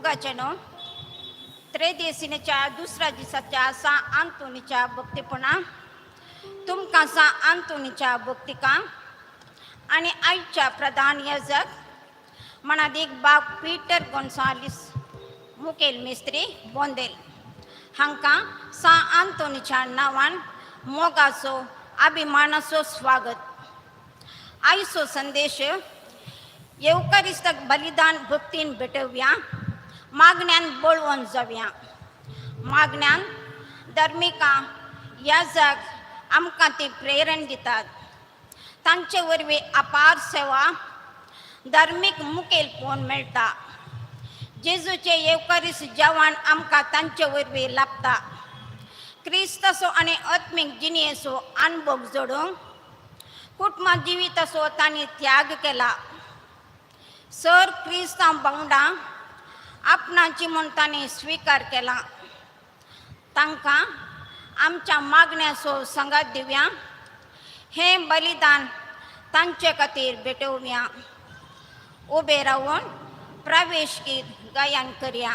मोगाच्यानो, त्रेदेसिनेच्या दुसऱ्या दिसाच्या सा आंतोनीच्या भक्तीपणा तुमकां सा आंतोनीच्या भक्तिका आनी आयच्या प्रधान याजक मणादीक बाब पीटर गोन्सालीस मुखेल मिस्त्री बोंदेल हांकां सा आंतोनीच्या नांवान मोगाचो अभिमानाचो स्वागत. आयचो संदेश येवकारिस्ताक बलिदान भक्तीन भेटोवया, मागण्यान बळवंत जावया. मागण्यान धर्मिकां याजक आमकां ती प्रेरण दितात. तांचे वरवीं अपार सेवा धार्मीक मुखेलपण मेळटा. जेजूचे येवकारीस जेवण आमकां तांचे वरवीं लाभता. क्रिस्ताचो आनी आत्मीक जिणेचो अणभव जोडूंक कुटुंबा जिविताचो तांणी त्याग केला. सर क्रिस्तांव भावंडां आपणाची म्हूण तांणी स्विकार केला. तांकां आमच्या मागण्याचो सांगात दिवया. हें बलिदान तांचे खातीर भेटोवया. उबे रावन प्रवेश गीत गायन करया.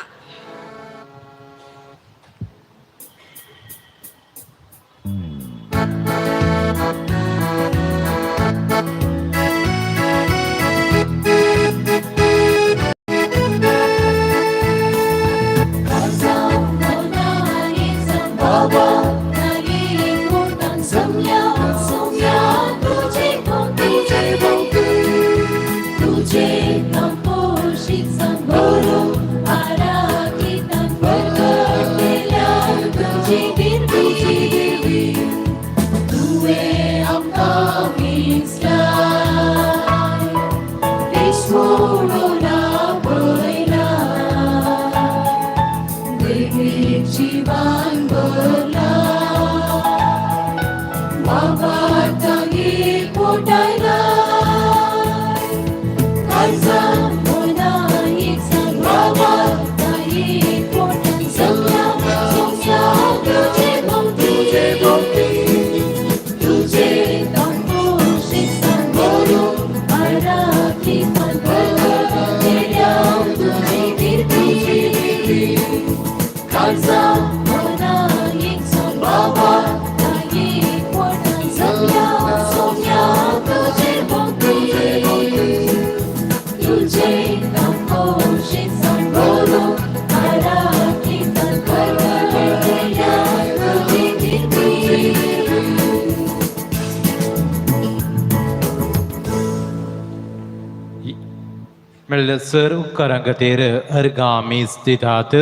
मेळ्ळ्या सर उपकारां खातीर अर्गां आमी दितात.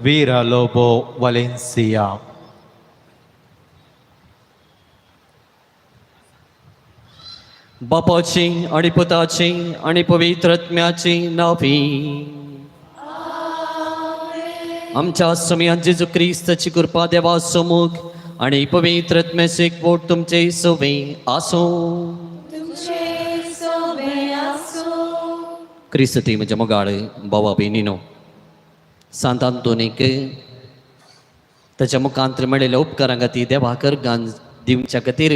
वीरा लोबो, वालेन्सिया. बापाची आणि पुताची आणि पवित्र आत्म्याची नावी. आमच्या समयात जेजू क्रिस्ताची कृपा, देवा समुख आणि पवित्र आत्म्याचे एकवट तुमचे सोबे आसूं. तुमचे सोबे आसूं. क्रिस्ती म्हज्या मोगाळ भावा भयणीनो, सांत आंतोनीक ताच्या मुखांत मेळिल्ल्या उपकारां खातीर देवाक अर्गां दिवच्या खातीर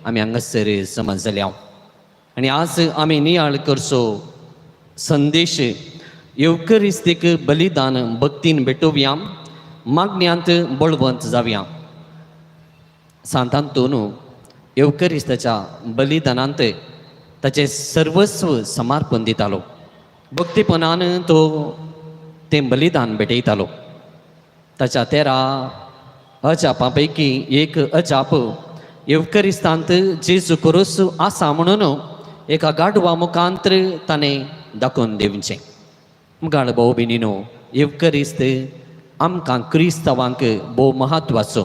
आमी हांगासर जमा जाल्या आनी आज आमी नियाळ करचो संदेश, येवकरिस्तीक बलिदान भक्तीन भेटोवया, मागण्यांत बळवंत जावया. सांत आंतोन येवकरिस्ताच्या बलिदानांत ताचें सर्वस्व समर्पण दितालो. भक्तीपणान तो तें बलिदान भेटयतालो. ताच्या 13 अजापां पैकी एक अजाप, येवकरिस्तांत जेजू कोरोस आसा म्हणून एका गाडवा मुखांतर ताणें दाखोवन दिवचें. मुखार भाव भयणीनो, येवकरिस्त आमकां क्रिस्तांवांक भोव म्हत्वाचो,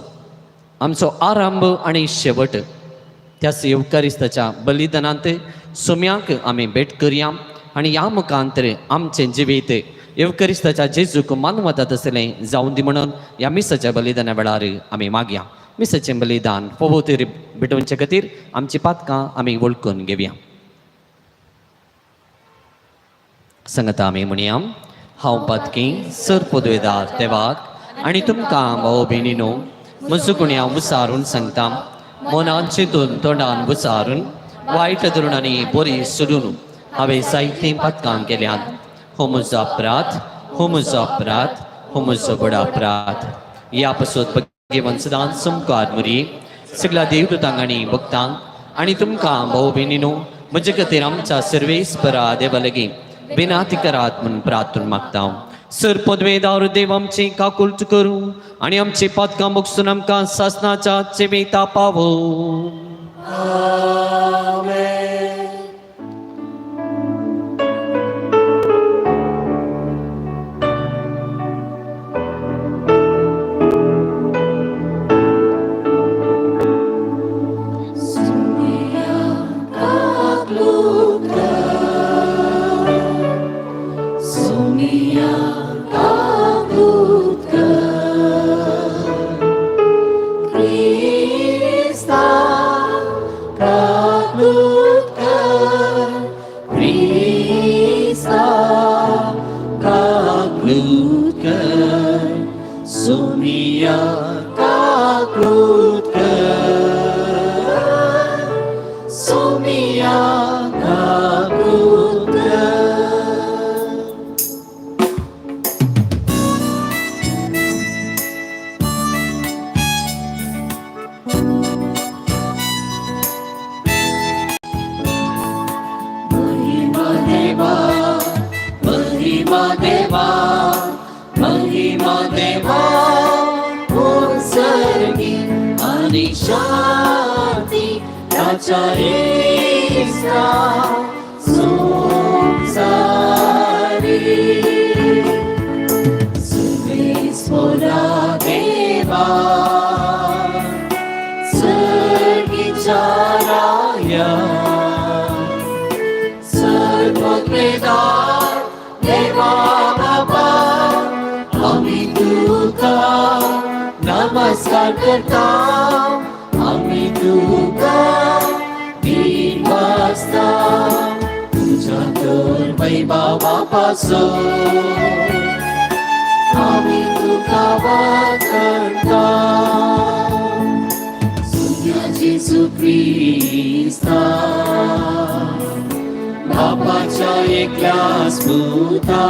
आमचो आरंभ आनी शेवट. त्याच येवकारिस्ताच्या बलिदानांत सोम्याक आमी भेट करया आनी ह्या मुखांतर आमचें जिवीत येवकरिस्ताच्या जेजूक मानवता तसलें जावन दी म्हणून ह्या मिसाच्या बलिदाना वेळार आमी मागया. मिसाचें बलिदान फोवो तरी भेटोवचे खातीर आमची पातकां आमी वळखून घेवया. सांगता आमी म्हणया, हांव पातकी सर पदवेदार देवाक आनी तुमकां भाव भयणीनो म्हजो गुण्यांव विचारून सांगता. मनान चिंतून, तोंडान विचारून, वायट धरून आनी बरी सोडून हांवें जायतीं पातकां केल्यात. हो म्हजो अपराध, हो म्हजो अपराध, हो म्हजो व्हड अपराध. ह्या पासत भगेवन सदांच समकार मुरी सगळ्या देवदूतांक आनी भक्तांक आनी तुमकां भाव भयणीनो म्हजे खातीर आमच्या सर्वेस्परा देवा लागीं विनाती करात म्हूण प्रार्थना मागता. सर पदवेदार देव आमची काकुळट करूं आनी आमची पातकां बगसून आमकां सासनाच्या जिविता पावो. Sonia काकूत कर, क्रिस्ता काकूत कर, क्रिस्ता काकूत कर, सोनिया काकूत कर, सोनिया काकूत कर. महिमा देवा, महिमा देवा, महिमा देवा, ओम सर्गी आणि शांती ताच्या इस्ता संसारी. सुवेस्वरा देवा, सर्गीच्या राया, सर्वक्रेदार देवा बाबा, आम्ही तुका नमस्कार करता, आम्ही तुका वाजता तुझ्या तर वैभवापासून आम्ही तुका वाकणता. सुन्या जेजू क्रिस्ता, बापाच्या एकल्याच पुता,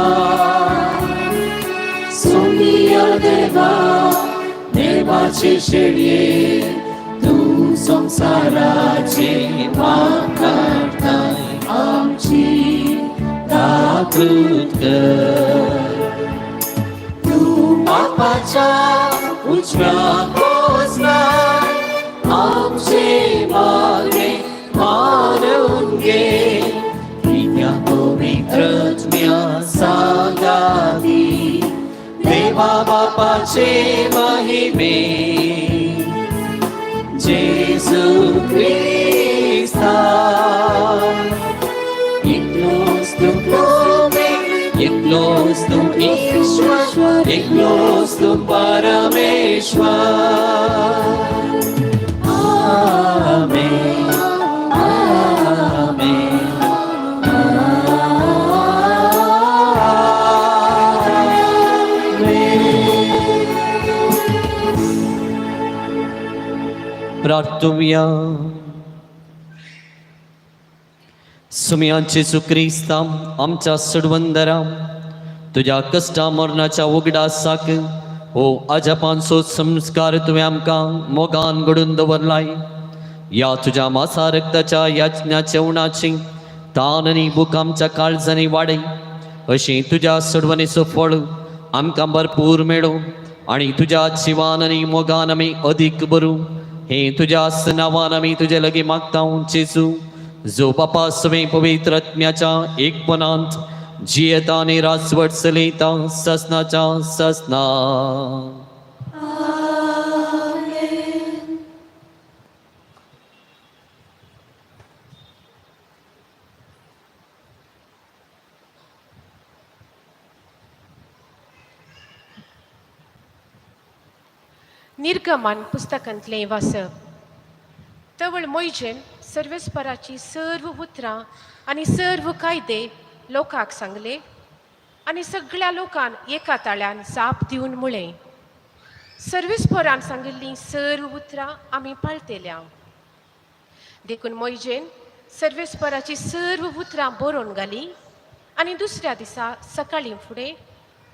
सोनिया देवा, देवाचे शेळये, तूं संवसाराचे पाप काडताय, आमची काकूत कर. तूं बापाच्या उजव्या पोसलाय, आमचे मागणे मानून घे. कित्याक पवित्र आत्म्या सांगाती, देवा बापाचे महिमे, जेजू क्रिस्ता. एकलोच तूं प्रभू, एकलोच तूं ईश्वर, एकलोच तूं परमेश्वर. आमेन, आमेन, आमेन. प्रार्थुया. सुमया जेजू क्रिस्ता, आमच्या सडवंदरा, तुज्या कश्टा मरणाच्या उगडासाक हो अजापांचो संस्कार तुवें आमकां मोगान घडून दवरलाय. या तुज्या मासा रक्ताच्या याचन्या जेवणाची तान आनी भूक आमच्या काळजांनी वाडय, अशी तुज्या सडवणेचो फळ आमकां भरपूर मेळो आनी तुज्या जिवान आनी मोगान आमी अदीक बरूं. हे तुज्या नांवान आमी तुजे लागीं मागता, जेजू, जो बापा सवें पवित्र आत्म्याच्या एकपणांत जियेता आनी राजवट चलयता ससनाच्या ससना. आमेन. निर्गमन पुस्तकांतलें वाचप. तवळ मोयजेन सर्वेस्पराची सर्व उतरां आनी सर्व कायदे लोकांक सांगले आनी सगळ्या लोकान एका ताळ्यान जाप दिवन म्हळें, सर्वेस्परान सांगिल्लीं सर्व उतरां आमी पाळतेल्या. देखून मोयजेन सर्वेस्पराची सर्व उतरां बरोवन घालीं आनी दुसऱ्या दिसा सकाळीं फुडें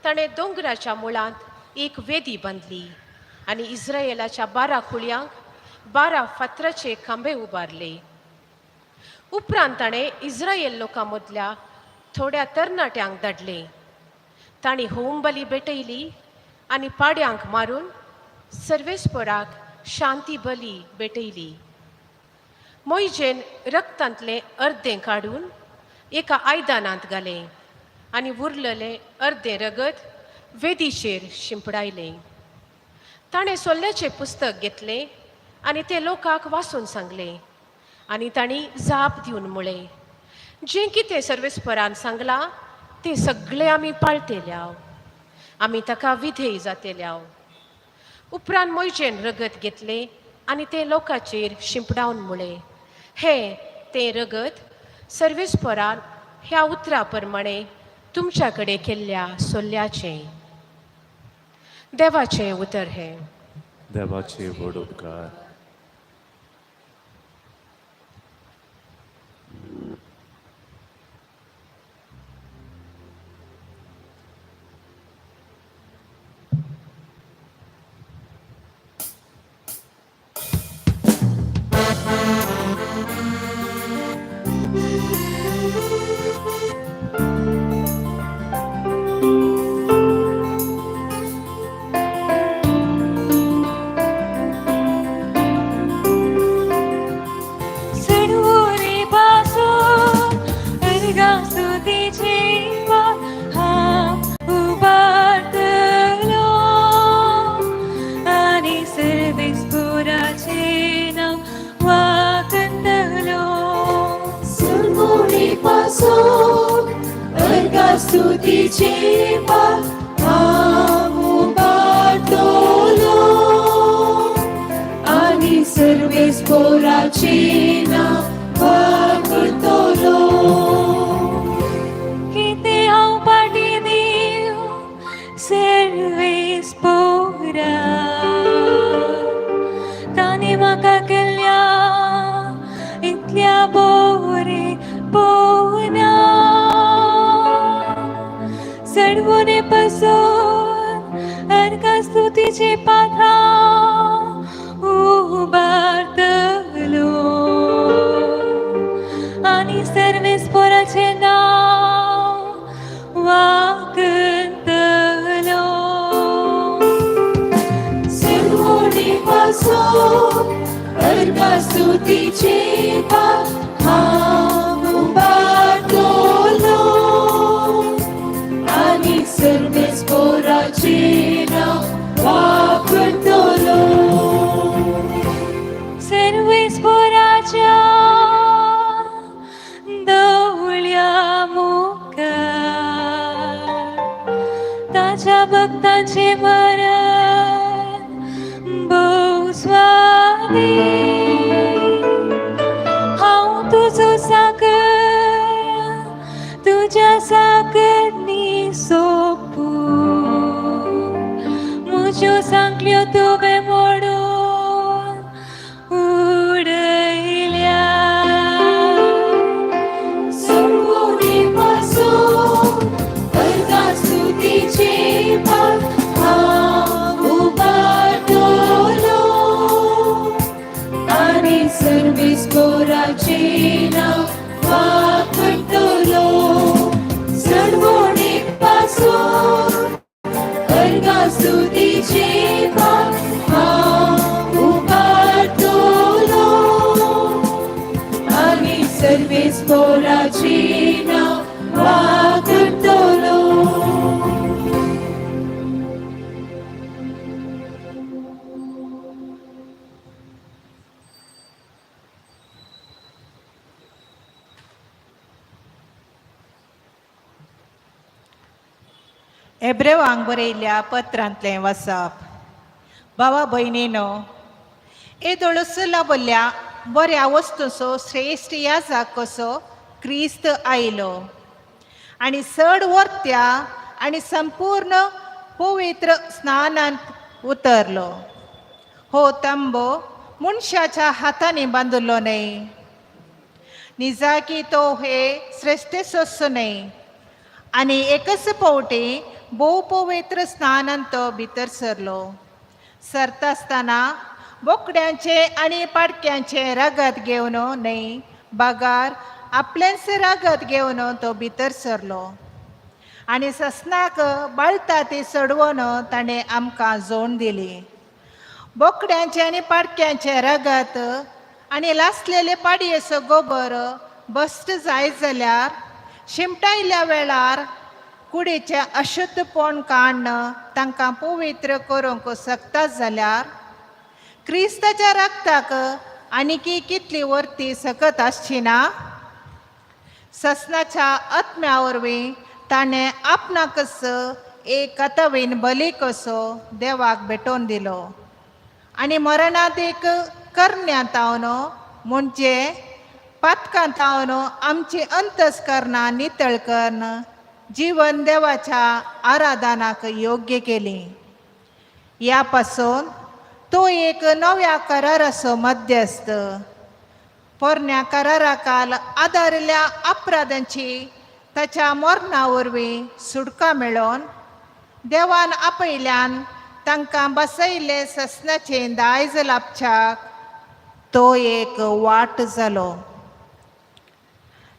ताणें दोंगराच्या मुळांत एक वेदी बांदली आनी इस्रायलाच्या 12 कुळयांक 12 फातराचे खांबे उबारले. उपरांत ताणें इस्रायल लोकां मदल्या थोड्या तरणाट्यांक धाडले. तांणी होमबली भेटयली आनी पाड्यांक मारून सर्वेस्पराक शांती बली भेटयली. मोयजेन रक्तांतलें अर्दें काडून एका आयदनांत घालें आनी उरलेलें अर्दें रगत वेदीचेर शिंपडायलें. ताणें सोल्ल्याचें पुस्तक घेतलें आनी तें लोकांक वाचून सांगलें आनी तांणी जाप दिवन म्हळें, जें कितें सर्वेस्परान सांगलां तें सगळें आमी पाळटेल्या, आमी ताका विधेय जातेल्या. उपरांत मोयजेन रगत घेतलें आनी तें लोकांचेर शिंपडावन म्हळें, हें तें रगत सर्वेस्परान ह्या उतरा प्रमाणें तुमच्या कडेन केल्ल्या सोल्ल्याचें. देवाचें उतर हें. देवाचे व्हड उपकार. सणवुरे पासून अर्घा स्तुतीची हांव उबारतलो आनी सर्वेस्पुराचें नांव वाकतलो. सणमुळे पासून अर्घा स्तुतीचे हांव उबारतलो आनी सर्वेस्पोराचें नांव वावुरतलो. कितें हांव फाटीं दिवं सर्वेस्पोरा, ताणें म्हाका केल्ल्या इतल्या बोरे पोना. सडवणे पासून अर्घा स्तुतीचे पात्रां उबारतलो आनी सर्वेस्पोराचें नांव वाकतलो. सणमुळे पासून अर्घा स्तुतीचे हांव उबारतलो आनी सर्वेस्पोराचें नांव वापरतलो. सर्वेस्पोराच्या दोळ्या मुखार ताच्या भक्तांचें मरण भोव स्वादीक. हांव तुजो साकर तुज्या साकरनी सोपूं, म्हज्यो सांगल्यो तुवें मोडून उडयल्या. सणमुळे पासून अर्घा स्तुतीचे हांव उबारतलो आनी सर्वेस्पोराचें नांव वापरतलो. सणमुळे पासून अर्घा स्तुतीचे हांव उबारतलो आनी सर्वेस्पोराचें नांव वावुरतलो. एब्रेवांक बरयल्ल्या पत्रांतलें वाचप. भावा भयणीनो, येदोळसो लाबल्या बऱ्या वस्तूचो श्रेश्ठ याजाक कसो क्रिस्त आयलो आनी चड वर्त्या आनी संपूर्ण पवित्र स्नानांत उतरलो. हो तंबो मनशाच्या हातांनी बांदिल्लो न्हय, निजाकी तो हे श्रेश्ठसो न्हय. आनी एकच पावटी भोव पवित्र स्नानांत तो भितर सरलो. सरता आसतना बोकड्यांचें आनी पाडक्यांचें रगत घेवन न्हय, बगार आपलेंच रगत घेवन तो भितर सरलो आनी ससनाक बाळता ती चडवन ताणें आमकां जोण दिली. बोकड्यांचें आनी पाडक्यांचें रगत आनी लासलेले पाडयेचो गोबर बस्ट जायत जाल्यार शिमटायल्या वेळार कुडीचें अशुद्धपण काडून तांकां पवित्र करूंक शकता जाल्यार क्रिस्ताच्या रक्ताक आनीकी कितली वर्ती सकत आसची ना? ससनाच्या आत्म्या वरवीं ताणें आपणाकच एक कथवीन बली कसो देवाक भेटोवन दिलो आनी मरणादेक करण्यांत म्हणजे पातकांत आमची अंतस्करणां नितळ करून जिवन देवाच्या आराधनाक योग्य केली. ह्या पासून तो एक नव्या कराराचो मध्यस्थ. पोरण्या कराराकाल आदारिल्ल्या अपराधांची ताच्या मरणा वरवीं सुटका मेळोवन देवान आपयल्यान तांकां बसयल्ले ससनाचें दायज लाभच्याक तो एक वाट जालो.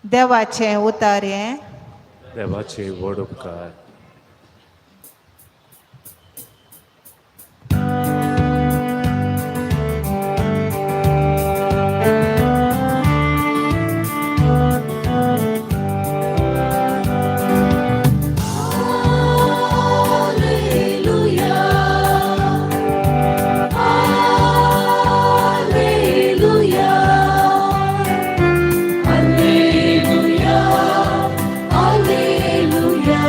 देवाचें उतार हें. देवाचे व्हड उपकार. Alleluia, Alleluia, Alleluia, Alleluia,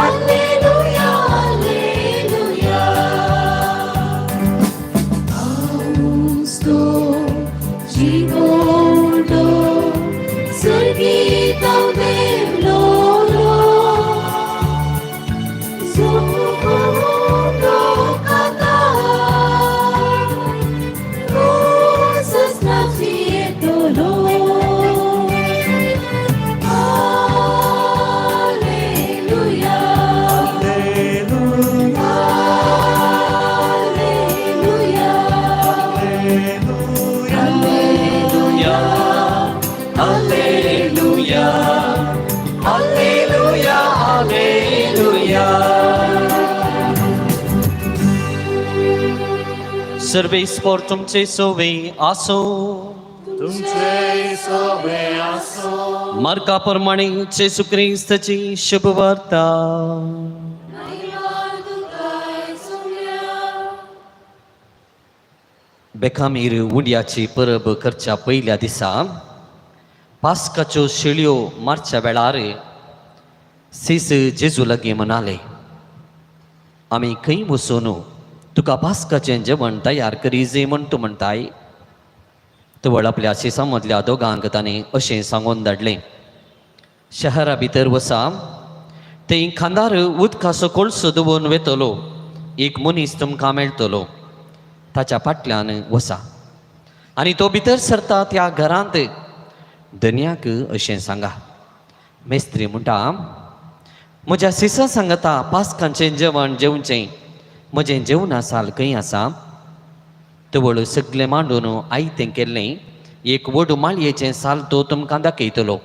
Alleluia, Alleluia. Austo jivondo surgito del loro. Alleluia, Alleluia, Alleluia. सर्वेस्पोर तुमचे सोवे आसो. तुमचे सोबे आसो. मार्का प्रमाणे जेसू क्रिस्ताची शुभवार्ता. बेकामीर उंड्याची परब करच्या पयल्या दिसा पास्काच्यो शेळयो मारच्या वेळार सीस जेजू लागीं म्हणाले, आमी खंय वचून तुका पास्काचें जेवण तयार करी जे म्हण तूं म्हणटाय? तवळ आपल्या शिसां मदल्या दोगांक ताणें अशें सांगून धाडलें, शहरा भितर वसा, थंय खांदार उदकाचो कोळसो दवरून वेतलो एक मनीस तुमकां मेळटलो, ताच्या फाटल्यान वसा आनी तो भितर सरता त्या घरांत धनयाक अशें सांगा, मेस्त्री म्हणटा, म्हज्या सिसा सांगता पास्कांचें जेवण जेवचें, म्हजें जेवणा साल खंय आसा? तवळ सगलें मांडून आयतें केल्लें एक व्हड माळयेचें साल तो तुमकां दाखयतलो,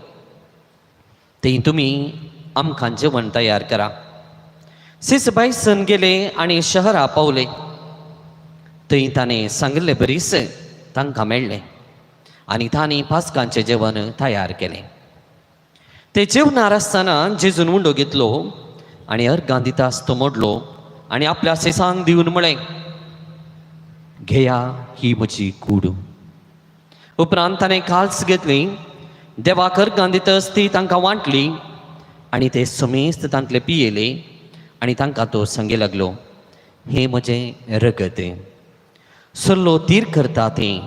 थंय तुमी आमकां जेवण तयार करा. सीस बायसन गेले आनी शहरा पावले. थंय ताणें सांगिल्ले बरीच तांकां मेळ्ळें आनी तांणी पास्कांचें जेवण तयार केलें. ते जेवणार आसतना जेजून उंडो घेतलो आनी अर्गां दितास तो मोडलो आनी आपल्या सेसांक दिवन म्हळें, घेया, ही म्हजी कूड. उपरांत ताणें काल्स घेतली, देवाक अर्गां दितस ती तांकां वांटली आनी ते समेस्त तांतले पियेले आनी तांकां तो सांगे लागलो, हें म्हजें रगत, सल्लो तीर करता तें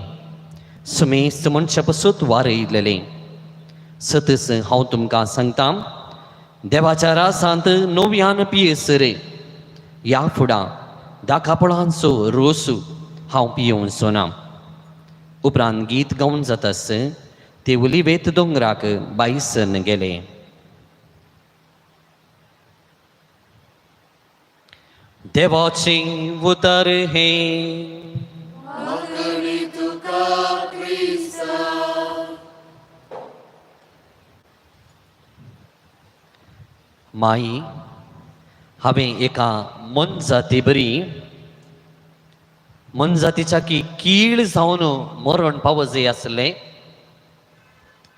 समेस्त मनशा पसून वारयलेलें. सतस हांव तुमकां सांगता, देवाच्या रासांत नव्यान पियेसर ह्या फुडां दाकापळांचो रोस हांव पियोवचो ना. उपरांत गीत गावन जातास ते उलिवेत दोंगराक बायसन गेले. देवाचें उतर हें. माई, हांवें एका मोनजाती बरी, मोनजातीच्या की कीळ जावन मरण पावो जाय आसलें.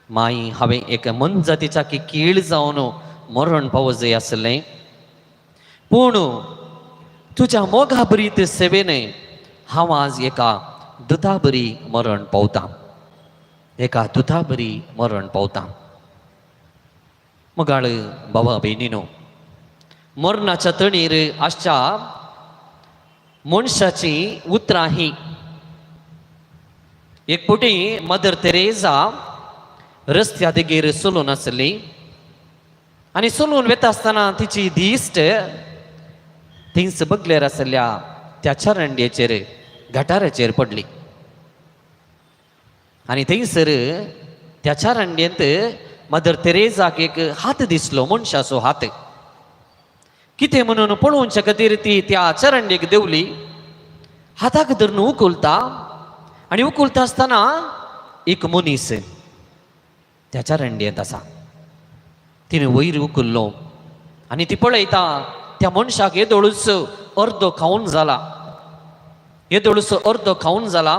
माई, हांवें एका मोनजातीच्या की कीळ जावन मरण पावो जाय आसलें, पूण तुज्या मोगा बरी सेवेन हांव आज एका दुता बरी मरण पावतां, एका दुता बरी मरण पावतां. मोगाळ बाबा भयणीनो, मरणाच्या तणीर आसच्या मनशाची उतरां ही. एक फावटी मदर तेरेजा रस्त्या देगेर चलून आसली आनी चलून वता आसतना तिची दिश्ट थंयच बगलेर आसल्या त्या चरंडेचेर, गटाराचेर पडली आनी थंयसर त्या चरंडेंत मदर तेरेजाक एक हात दिसलो, मनशाचो हात. कितें म्हणून पळोवच्या खातीर ती त्या चरंडेक देंवली. हाताक धरून उखलता आनी उखलता आसतना एक मनीस त्या चरंडेंत आसा. तिणें वयर उखल्लो आनी ती पळयता, त्या मनशाक येदोळूच अर्दो खावन जाला, येदोळूच अर्दो खावन जाला.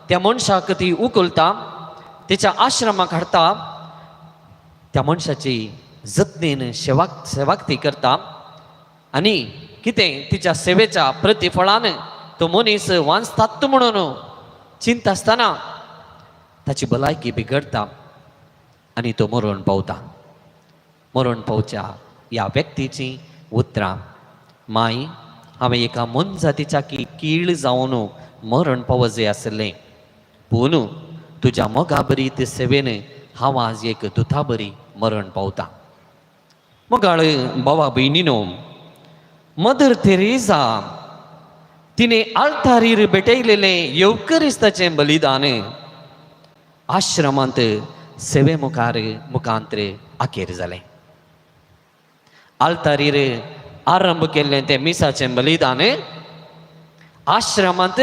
त्या मनशाक ती उखलता, तिच्या आश्रमाक हाडटा, त्या मनशाची जतनेन सेवाक ती करता आनी कितें तिच्या सेवेच्या प्रतिफळान तो मनीस वांचतात म्हणून चिंता आसतना ताची भलायकी बिगडटा आनी तो मरण पावता. मरण पावच्या ह्या व्यक्तीची उतरां, माई, हांवें एका मोनजातीच्या की कीळ जावन मरण पावो जाय आसलें, पूण तुज्या मोगा बरी ते सेवेन हांव आज एक दुता बरी मरण पावता. मोगाळ भावा भयणीनो, मदर तेरेजा तिणे आल्तारीर भेटयलेलें येवकरिस्ताचें बलिदान आश्रमांत सेवे मुखार मुखांत्र अखेर जालें. आल्तारीर आरंभ केल्लें तें मिसाचें बलिदान आश्रमांत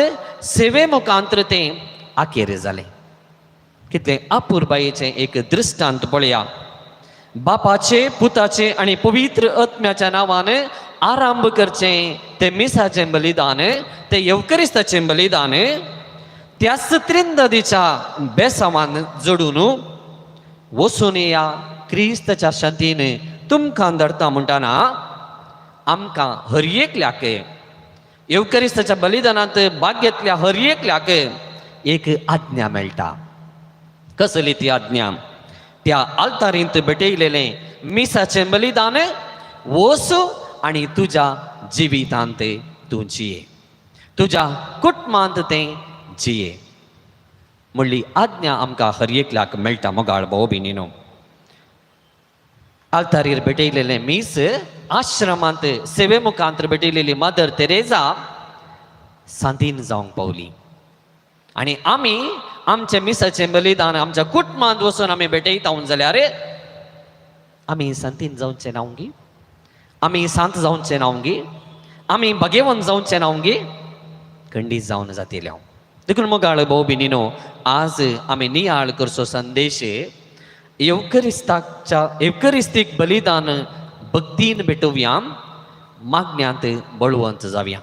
सेवे मुखांत्र तें अखेर जालें. कितलें अपुरबायेचें एक दृश्टांत पळया. बापाचे, पुताचे आनी पवित्र आत्म्याच्या नांवान आरंभ करचें तें मिसाचें बलिदान, तें येवकरिस्ताचें बलिदान त्याच त्रिंददीच्या बेसावान जोडून वचून या, क्रिस्ताच्या शांतीन तुमकां धरता म्हणटाना आमकां हर एकल्याक, येवकरिस्ताच्या बलिदानांत भाग घेतल्या हर एकल्याक एक आज्ञा मेळटा. कसली ती आज्ञा? त्या आल्तारींत भेटयलेलें मिसाचें बलिदान वच आनी तुज्या जिवितांत तूं जिये, तुज्या कुटुंबांत तें जिये म्हणली आज्ञा आमकां हर एकल्याक मेळटा. मोगाळ भाव भयणीनो, आल्तारीर भेटयलेलें मीस आश्रमांत सेवे मुखांत भेटयलेली मदर तेरेजा सांतीन जावंक पावली आनी आमी आमचें मिसाचें बलिदान आमच्या कुटुंबांत वचून आमी भेटयता जाल्यार आमी सांतीन जावचें ना गी? आमी सांत जावचें ना गी? आमी भगेवन जावचें ना गी? खंडीत जावन जातले हांव. देखून मोगाळ भाव भयणीनो, आज आमी नियाळ करचो संदेश, येवकरिस्ताच्या येवकरिस्तीक बलिदान भक्तीन भेटोवया, मागण्यांत बळवंत जावया.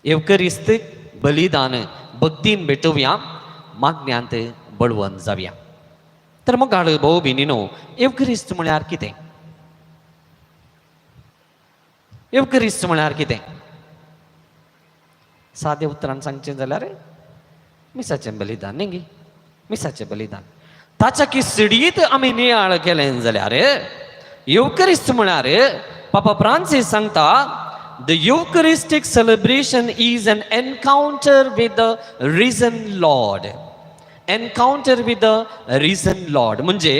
येवकरिस्तीक बलिदान भक्तीन भेटोवया, मागण्यांत बळवंत जावया. तर मोगाळ भाव भयणीनो, येवकरिस्त म्हळ्यार कितें? येवकरिस्त म्हळ्यार कितें? सादे उतरान सांगचें जाल्यार मिसाचें बलिदान न्ही गी? मिसाचें बलिदान. ताच्या की सिडीत आमी नियाळ केलें जाल्यार येवकरिस्त म्हळ्यार, पापा फ्रांसीस सांगता, the Eucharistic celebration is an encounter with the risen Lord, encounter with the risen Lord. म्हणजे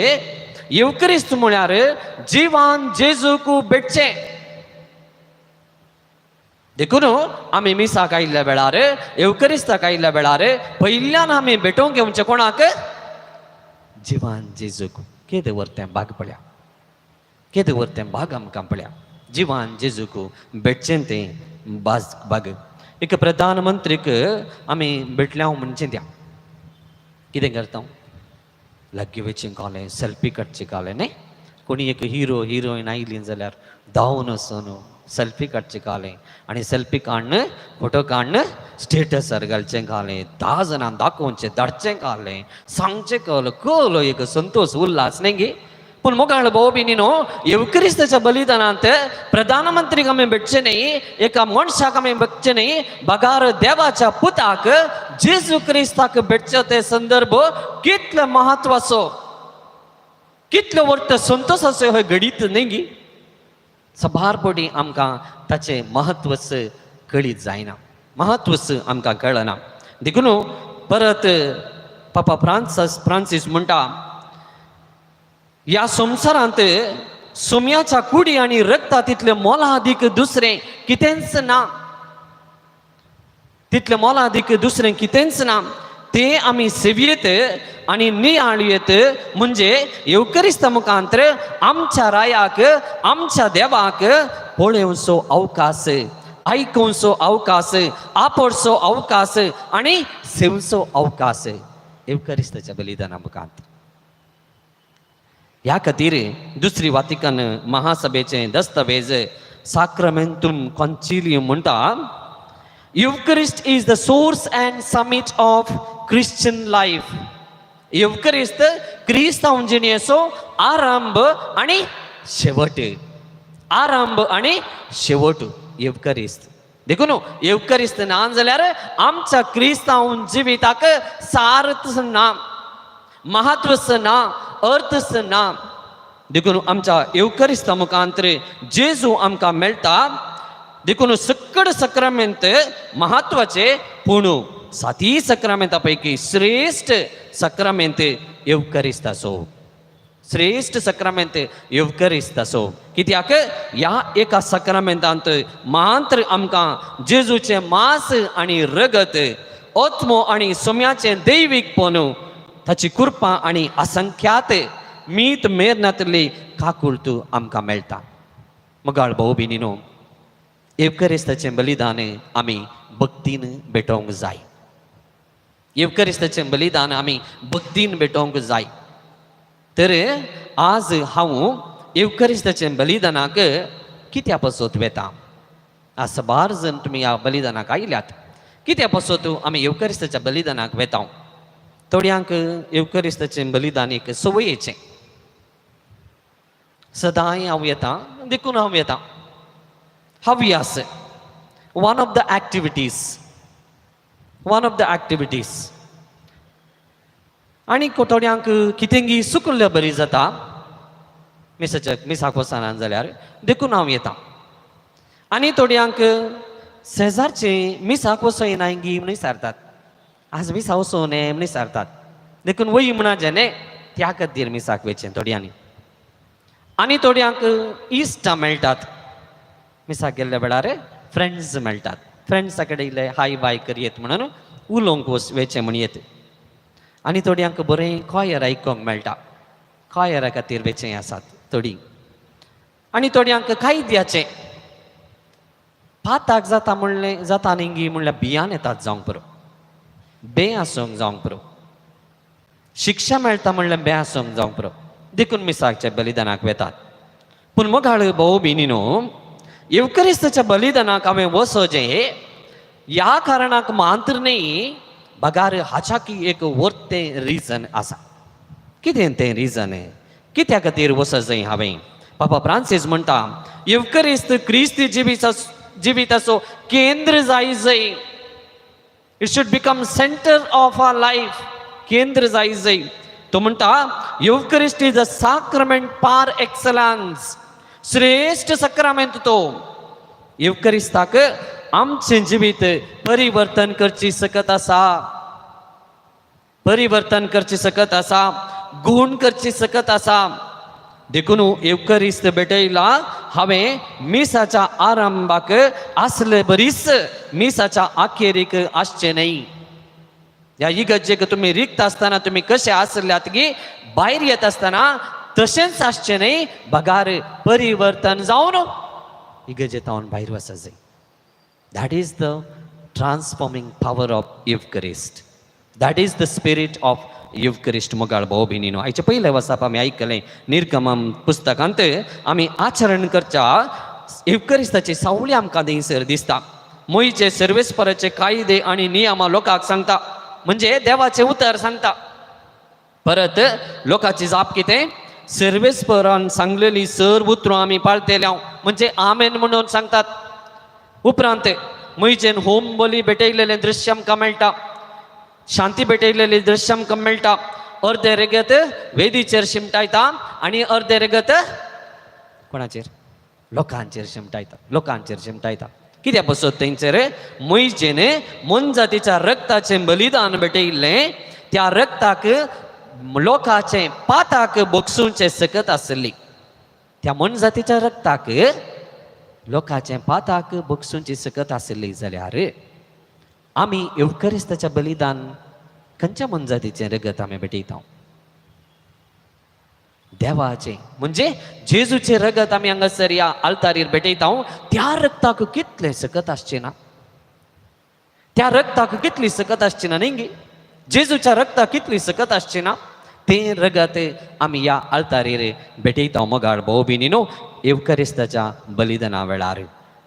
येवकरिस्त म्हळ्यार जिवान जेजूक भेटचें. देखून आमी मिसाक आयिल्ल्या वेळार, येवकरिस्ताक आयिल्ल्या वेळार पयल्यान आमी भेटोवंक येवचें कोणाक? जिवान जेजूक. केदें व्हड तें भाग पळया, केदें व्हड तें भाग आमकां पळया. जिवान जेजूक भेटचें तें बाज बाग. एक प्रधानमंत्रीक आमी भेटल्या म्हणचें त्या कितें करता, लागीं वचचें कालें, सेल्फी काडचें कालें न्ही. कोणी एक हिरो हिरोईन आयली जाल्यार धांवन वचून सेल्फी काडचें कालें आनी सेल्फी काडून फोटो काडून स्टेटसार घालचें कालें, 10 जाणांक दाखोवचें धाडचें कालें, सांगचें कळलो कळलो एक संतोश उल्हास न्ही गे. पूण मोगाळ भाव भयणीनो, येवक्रिस्ताच्या बलिदानांत प्रधानमंत्रीक आमी भेटचें न्ही, एका मनशाक आमी भेटचें न्ही, बगार देवाच्या पुताक जेजू क्रिस्ताक भेटचो ते संदर्भ कितलो म्हत्वाचो, कितलो वर्त संतोशाचो हो घडीत न्ही गी. सबार पटी आमकां ताचें म्हत्वच कळीत जायना, म्हत्वच आमकां कळना. देखून परत पापा फ्रांसीस म्हणटा, ह्या संवसारांत सोम्याच्या कुडी आनी रक्ता तितलें मोलादीक दुसरें कितेंच ना, तितलें मोलादीक दुसरें कितेंच ना. ते आमी सेवयेत आनी नियाळयेत म्हणजे येवकरिस्ता मुखांतर आमच्या रायाक आमच्या देवाक पळोवचो अवकाश, आयकुवचो अवकाश, आपोडचो अवकाश आनी सेवचो अवकाश येवकरिस्ताच्या बलिदाना मुखांत. ह्या खातीर दुसरी वातिकन महासभेचे दस्तावेज साक्रमेंतुम कॉन्चिलियम म्हणटा, Eucharist is the source and summit of Christian life. येवकरिस्त क्रिस्तांव जिणेचो आरंभ आनी शेवट, आरंभ आनी शेवट येवकरिस्त. देखून येवकरिस्त ना जाल्यार आमच्या क्रिस्तांव जिविताक सार्थ ना, महत्वच ना, अर्थच ना. देखून आमच्या येवकरिस्ता मुखांतर जेजू आमकां मेळटा. देखून सकड सक्रामेंत म्हत्वाचे, पूण साती सक्रामेंता पैकी श्रेश्ठ सक्रामेंत येवकरिस्ताचो, श्रेश्ठ सक्रामेंत येवकरिस्ताचो. कित्याक ह्या एका सक्रामेंतांत मात्र आमकां जेजूचें मांस आनी रगत, आत्मो आनी सोम्याचें दैवीकपण, ताची कृपा आनी असंख्यात मीत मेरनातली काकुळट आमकां मेळटा. मगाळ भाऊ भयणीनो, येवकरिस्ताचें बलिदान आमी भक्तीन भेटोवंक जाय. येवकरिस्ताचें बलिदान आमी भक्तीन भेटोवंक जाय. तर आज हांव येवकरिस्ताचें बलिदानाक कित्या पासत वेता? आज साबार जण तुमी ह्या बलिदानाक आयल्यात. कित्या पासत आमी येवकरिस्ताच्या बलिदानाक वेता? थोड्यांक येवकरिस्ताचें बलिदान एक संवयेचें, सदांय हांव येता देखून हांव येता, हव्यास, one of the activities, one of the activities. आनी थोड्यांक कितेंगी चुकल्ले बरी जाता मिसाच्या मिसाक वचना जाल्यार देखून हांव येता. आनी थोड्यांक शेजारचे मिसाक वचोयनाय गी म्हण विचारतात, आज मिसा वचों न्ही म्हण विचारतात, देखून वय म्हणा जेणे त्या खातीर मिसाक वयचें थोड्यांनी. आनी थोड्यांक इश्टां मेळटात, मिसाक गेल्ल्या वेळार फ्रेंड्स मेळटात, फ्रेंड्सा कडेन इल्ले हाय बाय करयेत म्हणून उलोवंक वच वेचें म्हण येत. आनी थोड्यांक बरें कॉयर आयकोंक मेळटा, कॉयरा खातीर वेचें आसात थोडीं. आनी थोड्यांक कायद्याचें पाताक जाता म्हणलें जाता न्ही गी म्हणल्यार भियान येतात जावंक पुरो, बे आसूंक जावंक पुरो, शिक्षा मेळटा म्हणल्यार बे आसूंक जावंक पुरो, देखून मिसाच्या बलिदानाक वेतात. पूण मोगाळ भाऊ भयणीनो, येवकरिस्ताच्या बलिदानाक हांवें वचोचें ह्या कारणाक मात्र न्ही, बगार हाच्याकी एक वर्तें रिजन आसा. कितें तें रिजन? कित्या खातीर वचत जाय हांवें? पापा फ्रांसीस म्हणटा, येवकरिस्त क्रिस्ती जिविताचो केंद्र जाय जाय. It should become center of our life. केंद्र जाय जाय. तो म्हणटा, Eucharist is a sacrament par excellence. श्रेष्ठ सक्रामेंत तो. येवकरिस्ताक आमचें जिवीत परिवर्तन करची सकत आसा, परिवर्तन करची सकत आसा, गुण करची सकत आसा. देखून येवकरिस्त भेटयला हांवें मिसाच्या आरंभाक आसले बरीच मिसाच्या अखेरीक आसचें न्हय. ह्या इगर्जेक तुमी रिक्त आसतना तुमी कशे आसल्यात की भायर येत आसतना तशेंच आसचें न्हय, बगार परिवर्तन जावन इगर्जेतावन भायर वचत जाय. That is the transforming power of Eucharist. That is the spirit of Eucharist. मोगाळ भाव भयणीनो, आयचे पयलें वसाप आमी आयकलें. निर्गमन पुस्तकांत आमी आचरण करच्या येवकरिस्ताची सावळी आमकां थंयसर दिसता. मोयचे सर्वेस्पराचे कायदे आनी नियमां लोकांक सांगता, म्हणजे देवाचें उतर सांगता. परत लोकांची जाप कितें? सर्वेस्परान सांगलेली सर्व उतरां आमी पाळतेले, म्हणजे आमेन म्हणून सांगतात. उपरांत मोयजेन होम बली भेटयलेलें दृश्य आमकां मेळटा, शांती भेटयलेली दृश्य आमकां मेळटा. अर्दे रेगत वेदीचेर शिमटायता आनी अर्दे रेगत कोणाचेर? लोकांचेर शिमटायता, लोकांचेर शिमटायता. कित्याक बसत तेंचेर? मोयजेन मोनजातीच्या रक्ताचें बलिदान भेटयल्लें, त्या रक्ताक लोकाचें पाताक बगसुचें सकत आसली. त्या मोनजातीच्या रक्ताक लोकाचें पाताक बगसुची सकत आसली जाल्यार आमी येवकरिस्ताच्या बलिदान खंयच्या मोनजातीचें रगत आमी भेटयता? देवाचें, म्हणजे जेजूचें रगत आमी हांगासर ह्या आल्तारीर भेटयता. त्या रक्ताक कितलें सकत आसचें ना? त्या रक्ताक कितली सकत आसची ना, न्ही गे? जेजूच्या रक्ताक कितली सकत आसची ना? तें रगत आमी ह्या आल्तारीर भेटयता. मोगाळ भाव भयणीनो, येवकरिस्ताच्या बलिदाना वेळार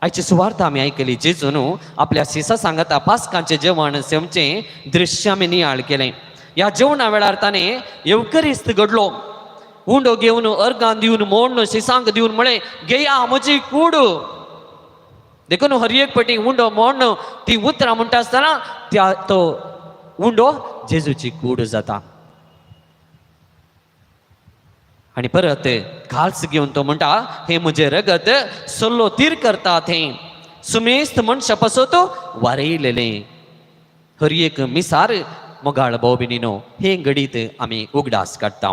आयची सुवार्थ आमी आयकली. जेजून आपल्या शिसा सांगता पास्कांचें जेवण सेवचें दृश्य आमी नियाळ केलें. ह्या जेवणा वेळार ताणें येवकरिस्त घडलो. उंडो घेवन, अर्गान दिवन, मोडून शिसांक दिवन म्हळें, घेया, म्हजी कूड. देखून हर एक पटी उंडो मोडून ती उतरां म्हणटा आसतना त्या तो उंडो जेजूची कूड जाता. आनी परत काल्स घेवन तो म्हणटा, हें म्हजें रगत सल्लो तीर करता थंय सुमेस्त मनशा पासत वारयलेलें. हर एक मिसार मोगाळ भाव भयणीनो, हें घडीत आमी उगडास काडटा.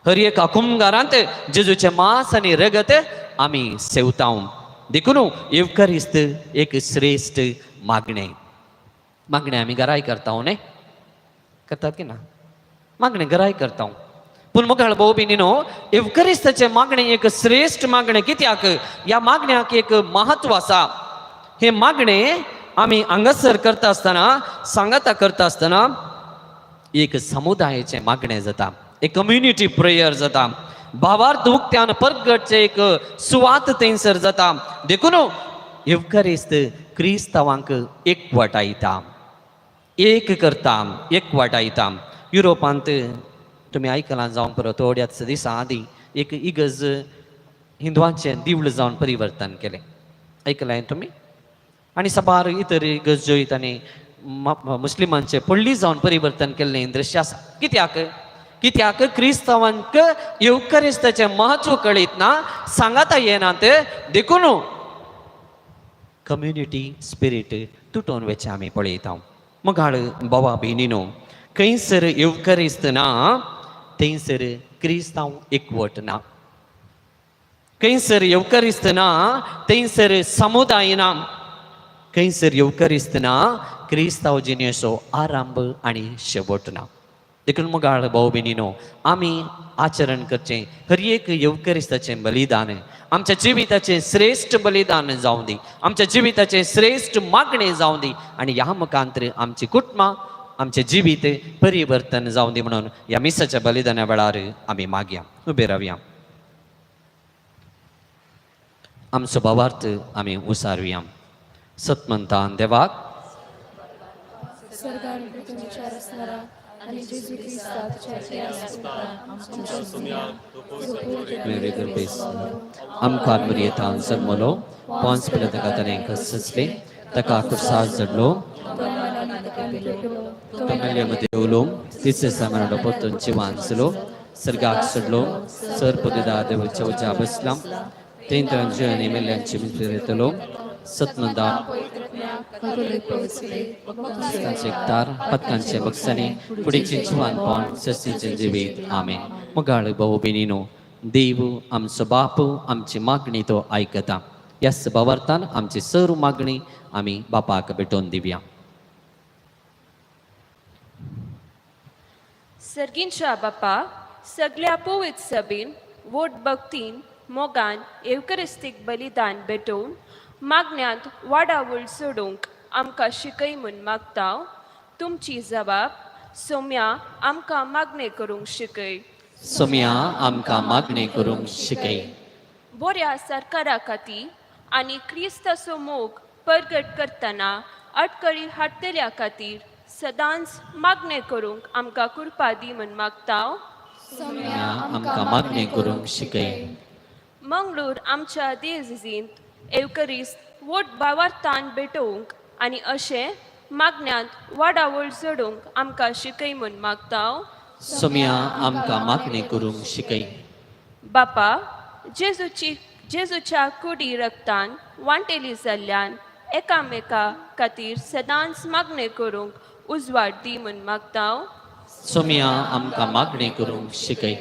हर एका कुमगारांत जेजूचें मांस आनी रगत आमी सेवता. देखून येवकरिस्त एक श्रेश्ठ मागणें. मागणें आमी घराय करता न्ही? करतात की ना? मागणें घराय करता. पूण मोगाळ भाव भयणीनो, येवकरिस्ताचें मागणें एक श्रेश्ठ मागणें. कित्याक? ह्या मागण्याक एक महत्व आसा. हें मागणें आमी हांगासर करता आसतना, सांगाता करता आसतना एक समुदायाचें मागणें जाता, एक कम्युनिटी प्रेयर जाता. भावार्थ उक्त्यान परगटचें एक सुवात थंयसर जाता. देखून येवकरिस्त क्रिस्तांवांक एकवटायता, एक करता, एकवटायता. युरोपांत तुमी आयकलां जावन पुरो, थोड्याच दिसां आदीं एक इगर्ज हिंदवांचें दिवळ जावन परिवर्तन केलें. आयकलां तुमी? आनी साबार इतर इगर्ज्योय तांणी मुस्लिमांचें पडली जावन परिवर्तन केल्लें दृश्य आसा. कित्याक? कित्याक क्रिस्तांवांक येवकरिस्ताचें म्हत्व कळीत ना, सांगाता येनात. देखून कम्युनिटी स्पिरीट तुटोवन वचचें आमी पळयता. मोगाळ भावा भयणीनो, खंयसर येवकरिस्त ना थंयसर क्रिस्तांव एकवट ना. खंयसर येवकरिस्त ना थंयसर समुदाय ना. खंयसर येवकरिस्त ना क्रिस्तांव जिणेचो आरंभ आनी शेवट ना. देखून मोगाळ भाव भयणीनो, आमी आचरण करचें हर एक येवकरिस्ताचें बलिदान आमच्या जिविताचें श्रेश्ठ बलिदान जावं दी, आमच्या जिविताचें श्रेश्ठ मागणें जावं दी आनी ह्या मुखांतर आमची कुटुंबां, आमचें जिवीत परिवर्तन जावं दी म्हणून ह्या मिसाच्या बलिदाना वेळार आमी मागया. उबे रावया, आमचो भावार्थ आमी उसारुया. सतमंतान देवाक स्वर्गान पृथ्वीचेर आसणारा आनी जेजू क्रिस्ताच्या आमच्या मेरे गर्भेस आमकां मुरयेतान जल्मलो, पोन्स पिलाता ताणें कसले ताका कुर्सार जडलो, तो मेल्ले मदें उलो, तिसरे सामना परतून जिवान जालो, सर्गाक चडलो, सर पदुदा देवाच्या उज्या बसला, तीन तरांचे आनी मेल्ल्यांची येतलो. सतमंदा क्रिस्तांचे एकतार, पदकांचे बक्षांनी, कुडीचें जिवानपण, सस्तीचें जिवीत. आमेन. मोगाळ भाव भयणीनो, देव आमचो बाप आमची मागणी तो आयकता. ह्याच भावार्थान आमची सर्व मागणी आमी बापाक भेटोवन दिवया. सर्गींच्या बापा, सगळ्या पवित्र सभेन व्हड भक्तीन मोगान येवकरिस्तीक बलिदान भेटोवन मागण्यांत वाडावळ सोडूंक आमकां शिकय म्हूण मागता. तुमची जबाब सोम्या आमकां मागणें करूंक शिकय. सोम्या आमकां मागणें करूंक शिकय. बऱ्या सरकारा खातीर आनी क्रिस्ताचो मोग परगट करतना अटकळी हाडटल्या खातीर सदांच मागणें करूंक आमकां कृपा दी म्हूण मागता. सोम्या आमकां मागणें करूंक शिकय. मंगळूर आमच्या देजींत एवकरिस्त वोट बावार्थान भेटोवंक आनी अशें मागण्यांत वाडावळ जोडूंक आमकां शिकय म्हूण मागता. सोम्या आमकां मागणें करूंक शिकय. बापा, जेजूच्या कुडी रक्तान वांटेली जाल्ल्यान एकामेका खातीर सदांच मागणें करूंक उजवाड दी म्हूण मागता. सोम्या आमकां मागणें करूंक शिकय.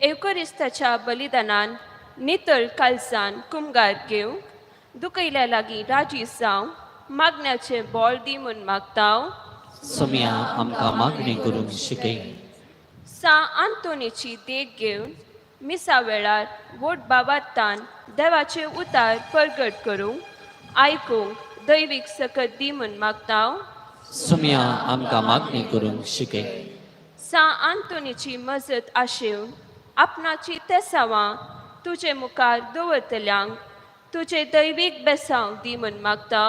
एवकरिस्ताच्या बलिदानान नितळ कालसान कुमगार घेवंक दुखयल्या लागीं राजी जावं मागण्याचें बोळ दी म्हूण मागता. सोम्या आमकां मागणें करूंक शिकय. सा आंतोनीची देख घेवन मिसा वेळार वोट बाबातान देवाचे उतार परगट करूंक आयकूंक दैवीक सकत दी म्हूण मागता. सोम्या आमकां मागणें करूंक शिकय. सा आंतोनीची मजत आशेवन आपणाची तेसावां तुजे मुखार दवरतल्यांक तुजे दैवीक बेसांव दी म्हूण मागता.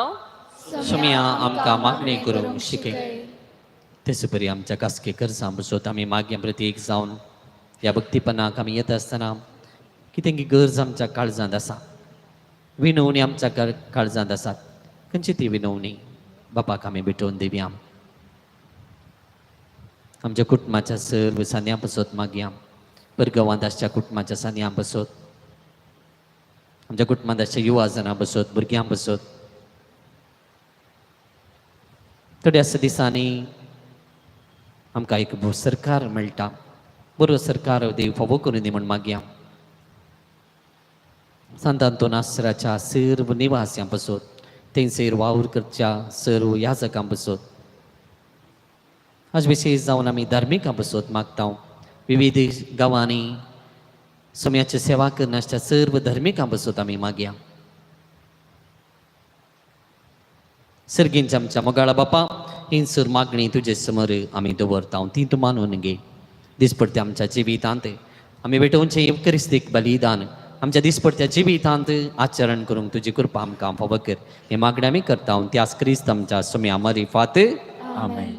सोम्या आमकां मागणें करूंक शिकय. तेच परी आमच्या कासके गरजां बसोत आमी मागीं प्रती एक जावन ह्या भक्तीपणाक आमी येता आसतना कितें गरज आमच्या काळजांत आसा, विनवणी आमच्या काळजांत आसात, खंयची ती विनवणी बापाक आमी भेटोवन दिवया. आमच्या कुटुंबाच्या सर्व सान्यां बसोत मागया, परगांवांत आसच्या कुटुंबाच्या सान्यां बसोत, आमच्या कुटुंबांत आसच्या युवा जाणां बसोत, भुरग्यां बसोत. थोड्याच दिसांनी आमकां एक सरकार मेळटा, बरो सरकार देव फावो करून दी म्हूण मागया. सांत आंतोन आसराच्या सर्व निवास्यां बसोत, थंयसर वावर करच्या सर्व याजकां बसोत, आज विशेश जावन आमी धार्मिकां बसोत मागता. विविध गांवांनी सोम्याची सेवा करनासच्या सर्व धार्मिकां बसोत आमी मागया. सर्गींच्या आमच्या मोगाळा बापा, ही सर मागणी तुजे समोर आमी दवरता, ती तूं मानून घे. दिसपडत्या आमच्या जिवितांत आमी भेटोवचें येवकरिस्तीक बलिदान आमच्या दिसपडत्या जिवितांत आचरण करूंक तुजी कृपा आमकां फावो कर. हे मागणी आमी करता त्यास क्रिस्त आमच्या सोम्या मारिफात. आमेन.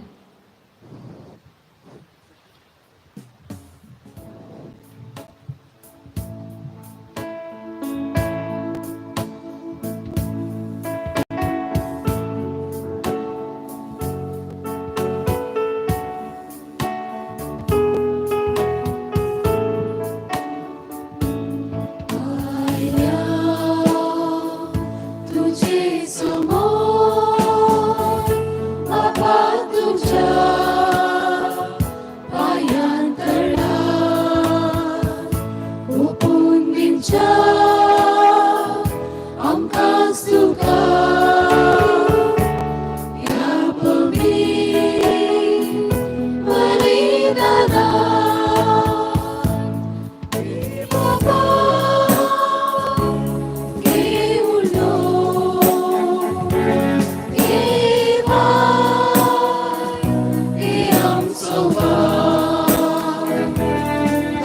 तुझे समोर बापा तुझ्या पायांतळा ओपून दिवच्या आमकां तुका ह्या पवित्र बलिदानान. बाबा घेऊनो देवा हे आमचो वाट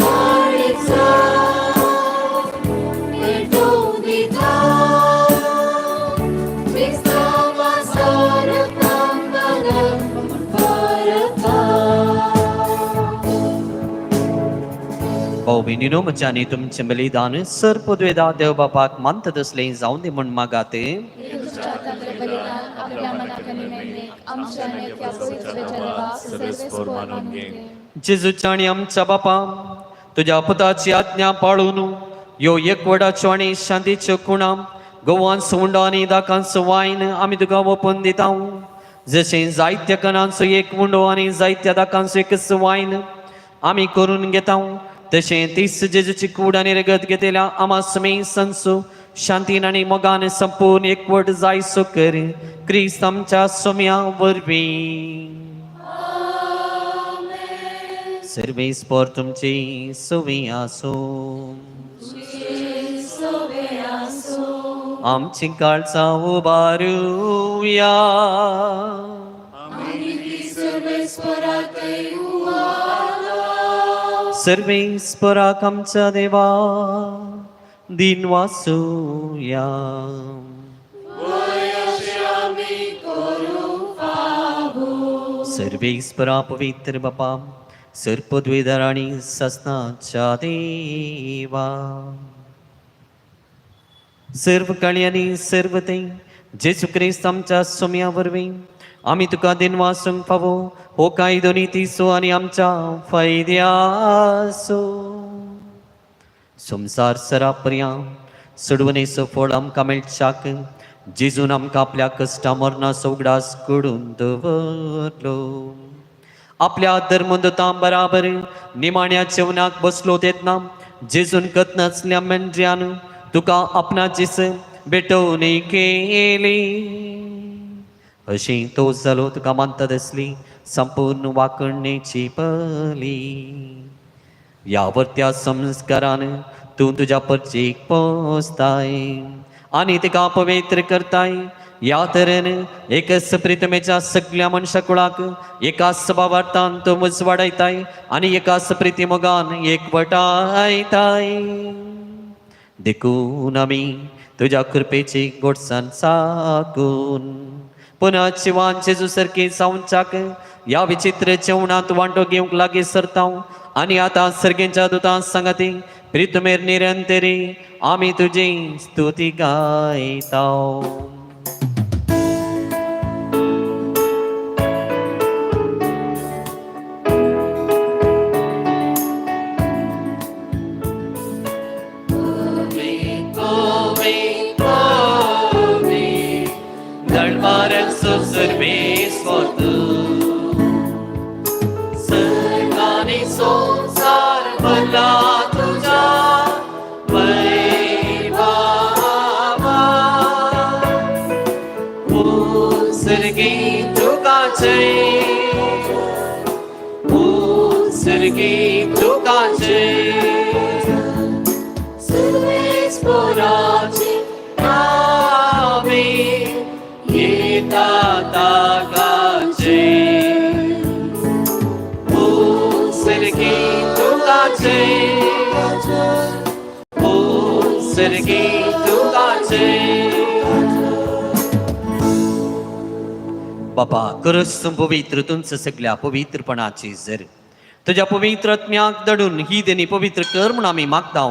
काळीजा पेटोवन दिता क्रिस्तांवा सारकां परता. भाऊ भयणीनो, म्हज्या आनी तुमचें बलिदान सर पदवेदा देव बापाक मानता तसलें जावन दी म्हूण मागात. तुझ्या हातांतलें बलिदान आपल्या मनाक आनी मेळणेक आमच्या आनी त्या पवित्र देवाक सर्वेस्पोर मानून घे. जेजूच्या आनी आमच्या बापा तुज्या पुताची आज्ञा पाळून ह्यो एकवटाच्यो आनी शांतीच्यो खुणा गोवांचो उंडो आनी दाकांचो वायन आमी तुका ओपून दिता. जशें जायत्या कणांचो एक उंडो आनी जायत्या दाकांचो एकच वायन आमी करून घेता, तशें तीस जेजूची कूड आनी रगत घेतल्या आमा समें संसो शांतीन आनी मोगान संपूर्ण एकवट जायसो कर क्रिस्त आमच्या सोम्या वरवीं. सर्वेस्पोर तुमची सुवी आसो. आमची काळजां उबारुया. सर्वेस्पराक आमच्या देवा दिन वाचुया. सर्वेस्परा पवित्र बापा, सर्पद्वेदर आणि ससनाच्या देवा, सर्व काळी आनी सर्व ते जेजू क्रिस्त आमच्या सोम्या वरवीं आमी तुका दिन वासूंक फावो हो कायदो नितीचो आनी आमच्या फायद्याचो. संवसार सरा पर्यांत सोडवणेचो फळ आमकां मेळच्याक जेजून आमकां आपल्या कश्टा मरणाचो उगडास करून दवरलो. आपल्या धर्मदूतां बराबर निमाण्या जेवणाक बसलो तेन्ना जेजून कतनासल्या मेंढ्यान तुका आपणाचीच भेटवणी केली. अशी तो जालो तुका मानतात आसली संपूर्ण वाकणेची पली. ह्या वर्त्या संस्कारान तूं तुज्या परचेक पोसताय आनी तिका पवित्र करताय. ह्या तरेन एकच प्रितमेच्या सगल्या मनशा कुळाक एकाच भावार्थान तूं उजवाडायताय आनी एकाच प्रिती मोगान एकवटायताय. देखून आमी तुज्या कृपेची गोडसान साकून पुनः जिवान जेजू सारकी जावच्याक ह्या विचित्र जेवणांत वांटो घेवंक लागीं सरता आनी आतां सर्गेच्या दुतां सांगाती प्रितमेर निरंतरी आमी तुजी स्तुती गायता. बापा करस पवित्र तुमचं सगळ्या पवित्रपणाची जर तुज्या पवित्र आत्म्याक दडून ही देणी पवित्र कर म्हूण आमी मागता,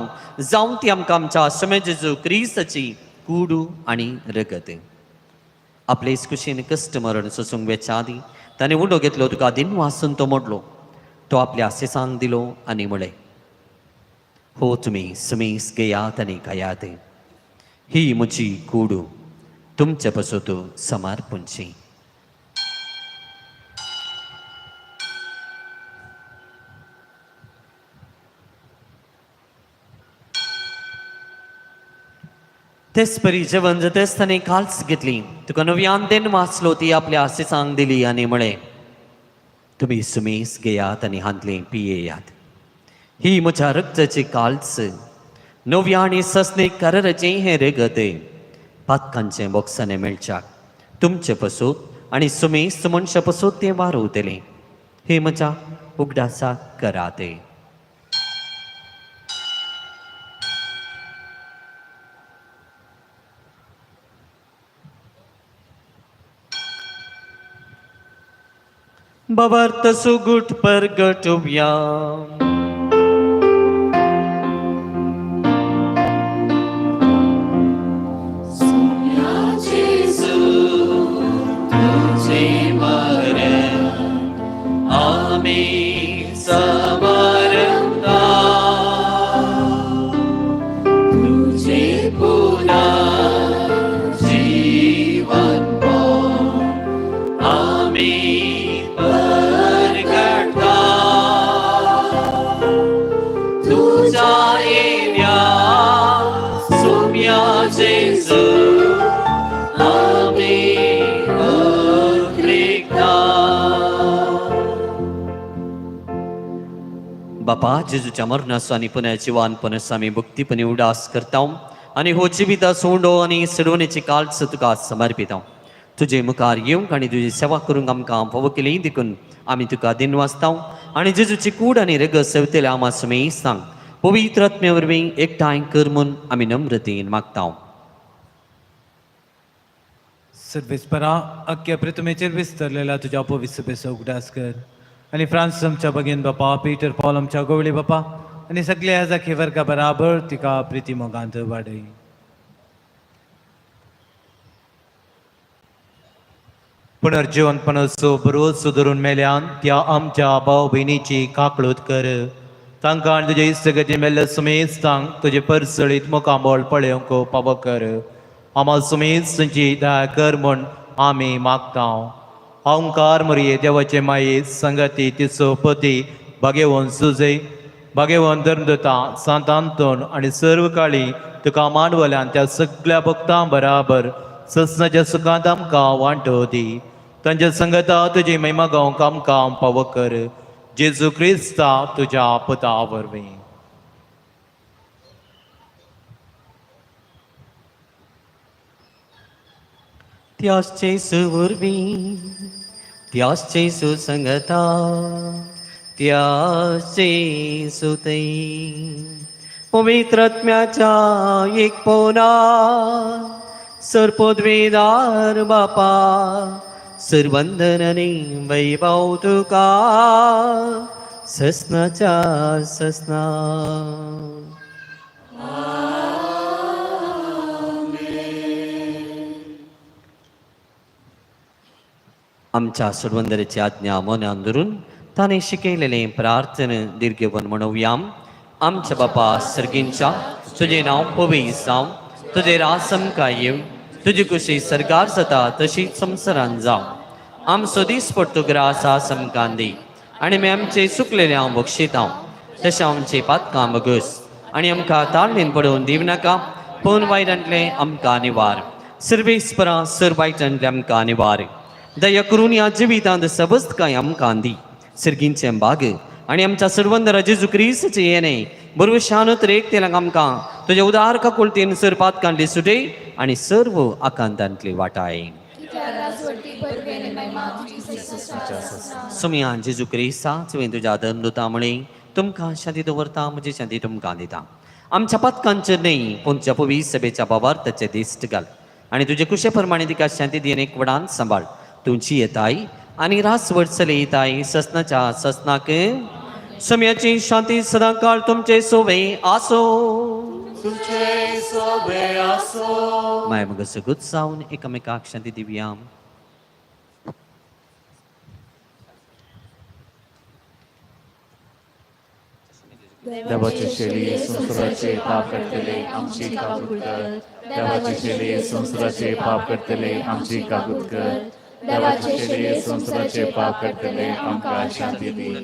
जावं ती आमकां आमच्या समय जेजू क्रिस्ताची कुडू आनी रगत. आपले कुशीन कश्ट मरण सोसूंक वेच्या आदीं ताणें उडो घेतलो, तुका दिन वासून तो मोडलो, तो आपल्या आसेसांक दिलो आनी म्हळें, हो तुमी सुमीस घेयात आनी खायात, ही म्हजी कुडू तुमचे पसत समर्पणची. तेच परी जेवण जातेच ताणें काल्स घेतली, तुका नव्यान देन वाचलो, ती आपल्या आसेसांक दिली आनी म्हळें, तुमी सुमीस घेयात आनी हांतलें पियेयात, ही म्हज्या रक्ताची काल्स, नव्या आनी ससने कराराचें हें रगत पातकांचें बोक्सांनी मेळच्याक तुमचे पसूत आनी सुमीस मनशा पसूत तें वारवतलें, हे म्हज्या उगडासा कराते. बाबार्थ सुगूट परगटुया. बापा जेजूच्या मरणाचो आनी पुनः जिवान पुनस आमी भक्तीपणी उडास करता. आनी हो जिविता सोंडो आनी सडवणेची काळच तुका समर्पिता. तुजे मुखार येवंक आनी तुजी सेवा करूंक आमकां फावो केली देखून आमी तुका दिनवासता आनी जेजूची कूड आनी रगत सेवतले आमा सुमी सांग पवित्र आत्म्या वरवीं एकठांय कर म्हूण आमी नम्रतेन मागता. सर्वेस्परा अख्ख्या पृथ्वीचेर विस्तरलेल्या तुज्या पवित्र उगडास कर आनी फ्रांस आमच्या भगीन बापा, पीटर पॉल आमच्या गवळी बापा आनी सगल्या जाकी वर्गा बराबर तिका प्रिती मोगांत वाडय. पुनर्जीवनपणाचो बरोच सुदरून मेल्यान त्या आमच्या भाव भयणीची काकळूत कर. तांकां आनी तुजे इश्टगती मेल्ल्या सुमेस्तांक तुजे परसळीत मुखामळ पळोवंक पावो कर. आम्हा सुमेस तुजी दया कर म्हूण आमी मागता. ओंकार मोरये देवाचे माये संगती तिचो पती भागेवन सुजय भागेवन धर्मदुता सांत आंतोन आनी सर्व काळी तुका मांडवल्यान त्या सगळ्या भक्तां बराबर ससनाच्या सुखांत आमकां वांटो दी. तांच्या संगता तुजी महिमा गावंक आमकां पावो कर. जेजू क्रिस्ता तुज्या पुता वरवीं. त्याच जेजू वरवीं, त्याच जेजू संगता, त्याच जेजू थंय पवित्र आत्म्याच्या एक पोना सर्पोद्वेदार बापा सर्वंदनने वैभव तुका ससनाच्या ससना. आमच्या सोडवंदराची आज्ञा मनान धरून ताणें शिकयलेलें प्रार्थना दीर्घवन म्हणोवया. आमच्या बापा सर्गींच्या, तुजें नांव पवित्र जावं, तुजें राज आमकां येवं, तुजी कुशी सरकार जाता तशीच संवसारान जावं. आमचो दीस पडतो ग्रास आमकां दी आनी आमी आमचे चुकलेले हांव बक्षितां तशें आमचे पातकां बगस आनी आमकां ताळणेन पडोवन दिवं नाका, पूण वायटांतलें आमकां निवार. सर्वेस्परा सर वायटांतलें आमकां निवार. दया करून ह्या जिवितांत सबस्त कांय आमकां दी. सर्गींचें बाग आनी आमच्या सर्वंदरा जेजू क्रिस्ताचें येणें बरोबर शानत रेक तेलांक आमकां तुज्या उदार काकुळतेन सर पातकांतली सुटय आनी सर्व आकांतांतली वाटाय. सोमया जेजू क्रिस्ता तुवें तुज्या धर्मदुता म्हळें तुमकां शांती दवरता, म्हजी शांती तुमकां दिता. आमच्या पातकांचेर न्हय पूण तुज्या पवित्र सभेच्या बाबार ताचें दिश्ट घाल आनी तुजे कुशे प्रमाणे तिका शांती दिवन एक वडान सांबाळ. तुमची येताय आनी रासवट चलयताय ससनाच्या ससनाक. समयाची शांती सदांकाळ तुमचे सोवे आसो. तुमचे सोबे आसो. माय मग सगूच जावन एकामेकाक शांती दिवया. देवाचे शेळये संवसाराचे पाप करतले आमची काकूत कर. देवाचे शेळये संवसाराचे पाप करतले आमची काकूत कर. देवाचे शेळये संवसाराचे पाप करतले आमकां शांती दी.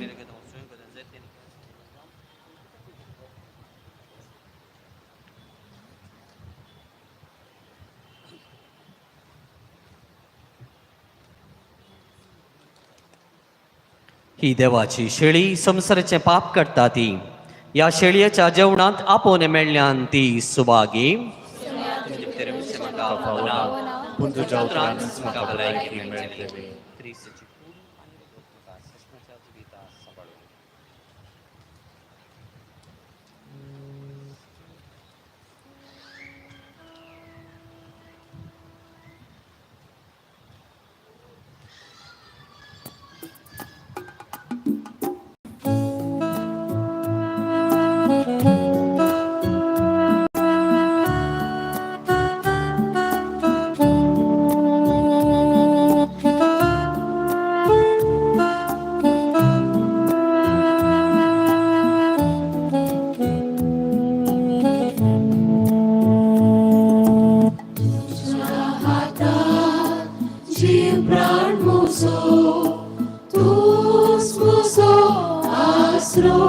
ही देवाची शेळी संवसाराचें पाप काडटा ती ह्या शेळयेच्या जेवणांत आपोवन मेळ्ळ्यान ती सुभागी. पूण तुज्या उतरानच म्हाका भलायकी मेळटली. जीव प्राण मुजो तूच मुजो आसरो.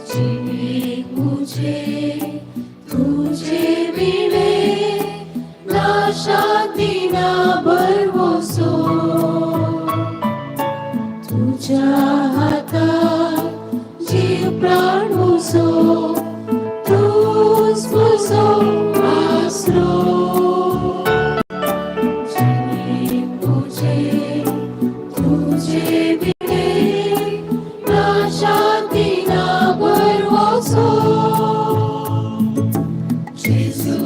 जिणे मुझे तुझे विणे ना शांती ना भरवसो. तुझ्या हातात जीव प्राण मुजो तूच तुझे तुझे विणे ना शांती ना भरवसो जेजू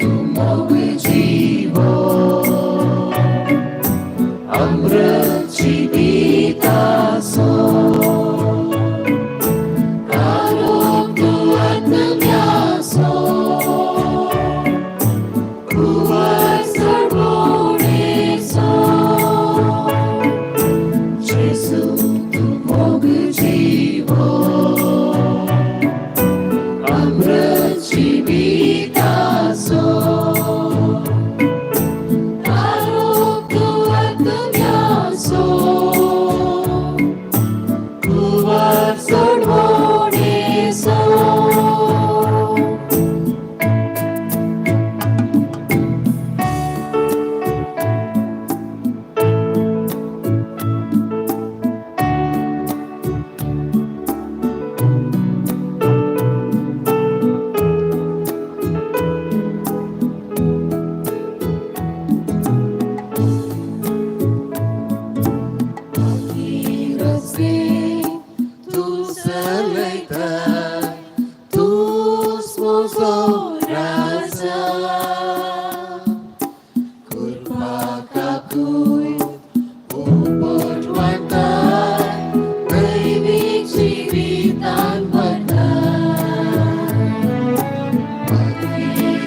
तूं मोग जीवो अमृत जिवितासो कालोख तूं आत्म्यासो कुंवर सर्वोणेसो जेजू तूं मोग जीवो अमृत जिवितासो कालोख तूं आत्म्यासो कुंवर सर्वोणेसो रस्ते तूं चलयताय तूंच म्हजो राजा कृपा काकूय उपट वांटाय दैवीक जिवितान वताय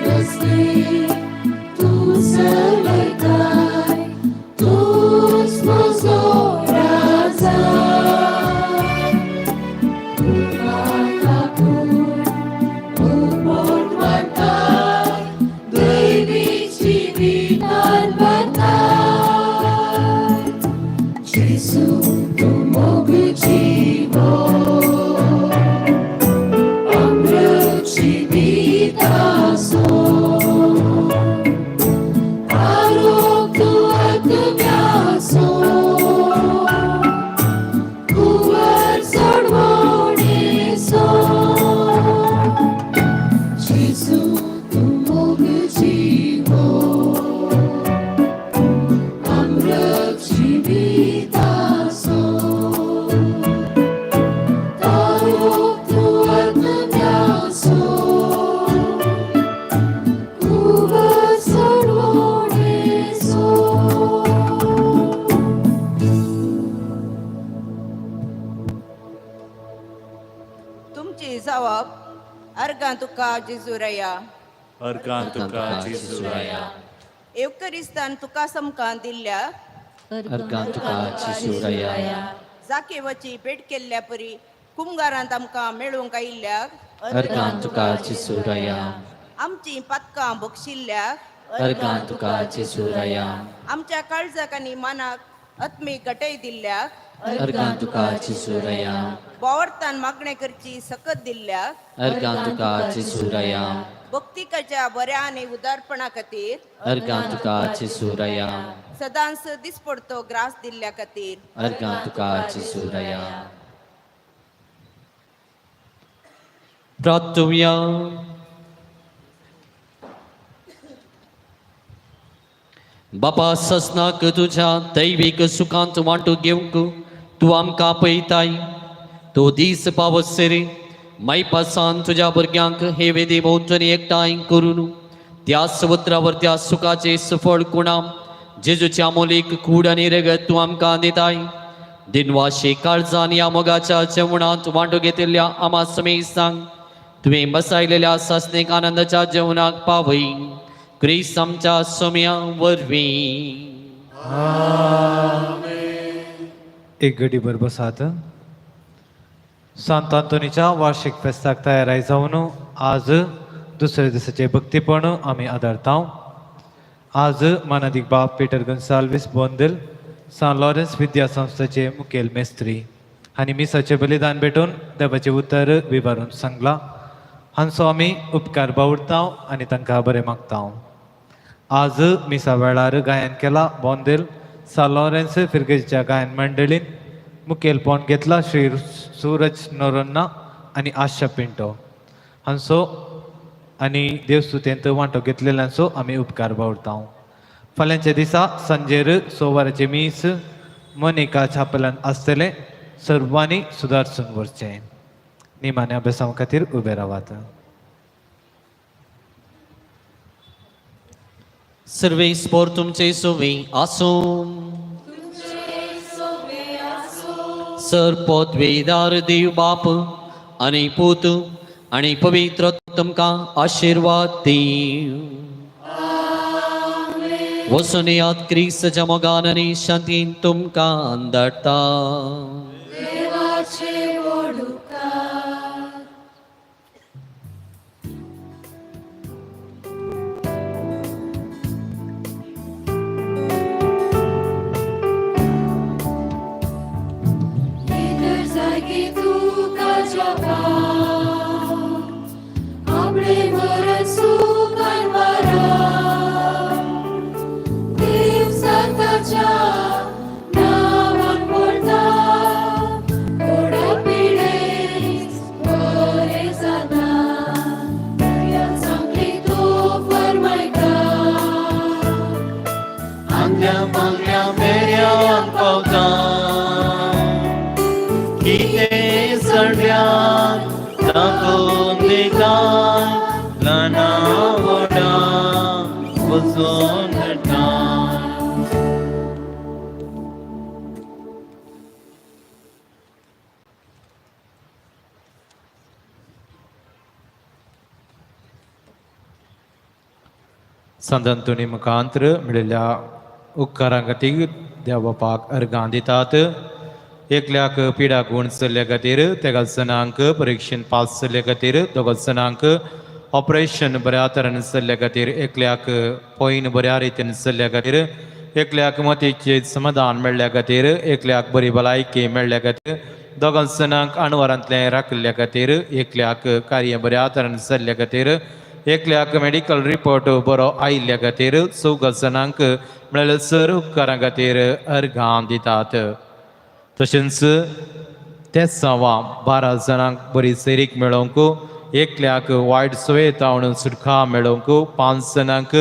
रस्ते तूं चलयताय तूंच म्हजो राजा कृपा काकूय उपट वांटाय दैवीक जिवितान वताय जेजू तूं मोग जीवो अमृत जिवितासो आरोग्य तूं आत्म्यासो कुंवर सोडवणेसो जेजू तूं मोग जीवो अमृत जिवितासो तारोक तूं आत्म्यासो कुंवर सोडवणेसो तुमची जावप अर्गां तुका जेजुरया अर्गां तुका जेजुराया एवकरिस्तान तुका समकां दिल्ल्या अर्गां तुका जेजुराया जाकेवाची भेट केल्ल्या परी कुमगारांत आमकां मेळूंक आयिल्ल्याक अर्गां तुका जेजुराया आमचीं पातकां बक्षिल्ल्याक अर्गां तुका जेजुराया आमच्या काळजाक आनी मनाक आत्मीक गटय दिल्ल्याक अर्गां तुका जेजुराया बोवर्तान मागणें करची सकत दिल्ल्याक अर्गां तुका जेजुराया भक्तिकाच्या बऱ्या आनी उदारपणा खातीर अर्गां तुका जेजुराया सदांच दिसपडतो ग्रास दिल्ल्या खातीर अर्गां तुका जेजुराया प्रार्थुया. बापा ससनाक तुज्या दैवीक सुखांत वांटू घेवंक तूं आमकां पळयताय तूं दीस पावसर मायपासान तुज्या भुरग्यांक हे वेदी भोंवतणी एकठांय करून त्या समुद्रावर त्या सुखाचे सफळ कुणाम जेजूच्या मोलीक कूड आनी रगत तूं आमकां दिताय दिनवाशी काळजान ह्या मोगाच्या जेवणांत वांटो घेतिल्ल्या आमा समेस्तांक तुवें बसायलेल्या सासणीक आनंदाच्या जेवणाक पावय क्रिस्त आमच्या सोम्या वरवीं. एक घडीभर बसात. सांत आंतोनीच्या वार्षिक फेस्ताक तयाराय जावन आज दुसऱ्या दिसाचे भक्तीपण आमी आदारता. आज मानादीक बाब पीटर गोन्साल्वीस बोंदेल सान लॉरेन्स विद्या संस्थेचे मुखेल मेस्त्री आनी मिसाचें बलिदान भेटून देवाचें उतर विवारून सांगलां. हांचो आमी उपकार बावडता आनी तांकां बरें मागता. आज मिसा वेळार गायन केला बोंदेल सान लॉरेन्स फिर्गजीच्या गायन मंडळीन. मुखेलपण घेतला श्री सूरज नोरोन्ना आनी आशा पिंटो हांचो आनी देवस्तुतेंत वांटो घेतलेल्यांचो आमी उपकार बावडता. फाल्यांच्या दिसा सांजेर स वरांचें मीस मोनिका छापलान आसतलें. सर्वांनी सुदारसून वरचें. निमाण्या अभ्यासा खातीर उबे रावात. सर्वेस्पोर तुमचे सुवी आसूं. सर पदवेदार देव बाप आनी पूत आनी पवित्र तुमकां आशिर्वाद दीव. वचून याद, क्रिस्ताच्या मोगान आनी शांतीन तुमकां धाडटा. देवाचे व्हड उपकार. इतर जागी तुका जपा आपले मरण सुखान मरा. देव संताच्या नावान पडता, कोडा पिडेच बरे जाता. सांगली तो फरमायता. आंगल्या पांगल्या मेऱ्यान पावता, कितें सगळ्याक दाखोवन दिता, ल्हाना व्हडा वचून धाडटा. संत अंतोनी मुखांत्र मेळिल्ल्या उपकारां खातीर देव बापाक अर्गां दितात. एकल्याक पिडा गूण जाल्ल्या खातीर, तेगा जाणांक परिक्षेन पास जाल्ल्या खातीर, दोगा जाणांक ऑपरेशन बऱ्या तरेन जाल्ल्या खातीर, एकल्याक पॉयन बऱ्या रितीन जाल्ल्या खातीर, एकल्याक मतीचें समाधान मेळ्ळ्या खातीर, एकल्याक बरी भलायकी मेळ्ळ्या खातीर, दोगां जाणांक अणवरांतलें राखिल्ल्या खातीर, एकल्याक कार्य बऱ्या तरेन जाल्ल्या खातीर, एकल्याक मेडिकल रिपोर्ट बरो आयिल्ल्या खातीर, चौगा जाणांक मेळ्ळ्या सर उपकारां खातीर अर्गां दितात. तशेंच तेसांवां 12 जाणांक बरी सैरीक मेळोवंक, एकल्याक वायट सुवेतावन सुटका मेळोवंक, 5 जाणांक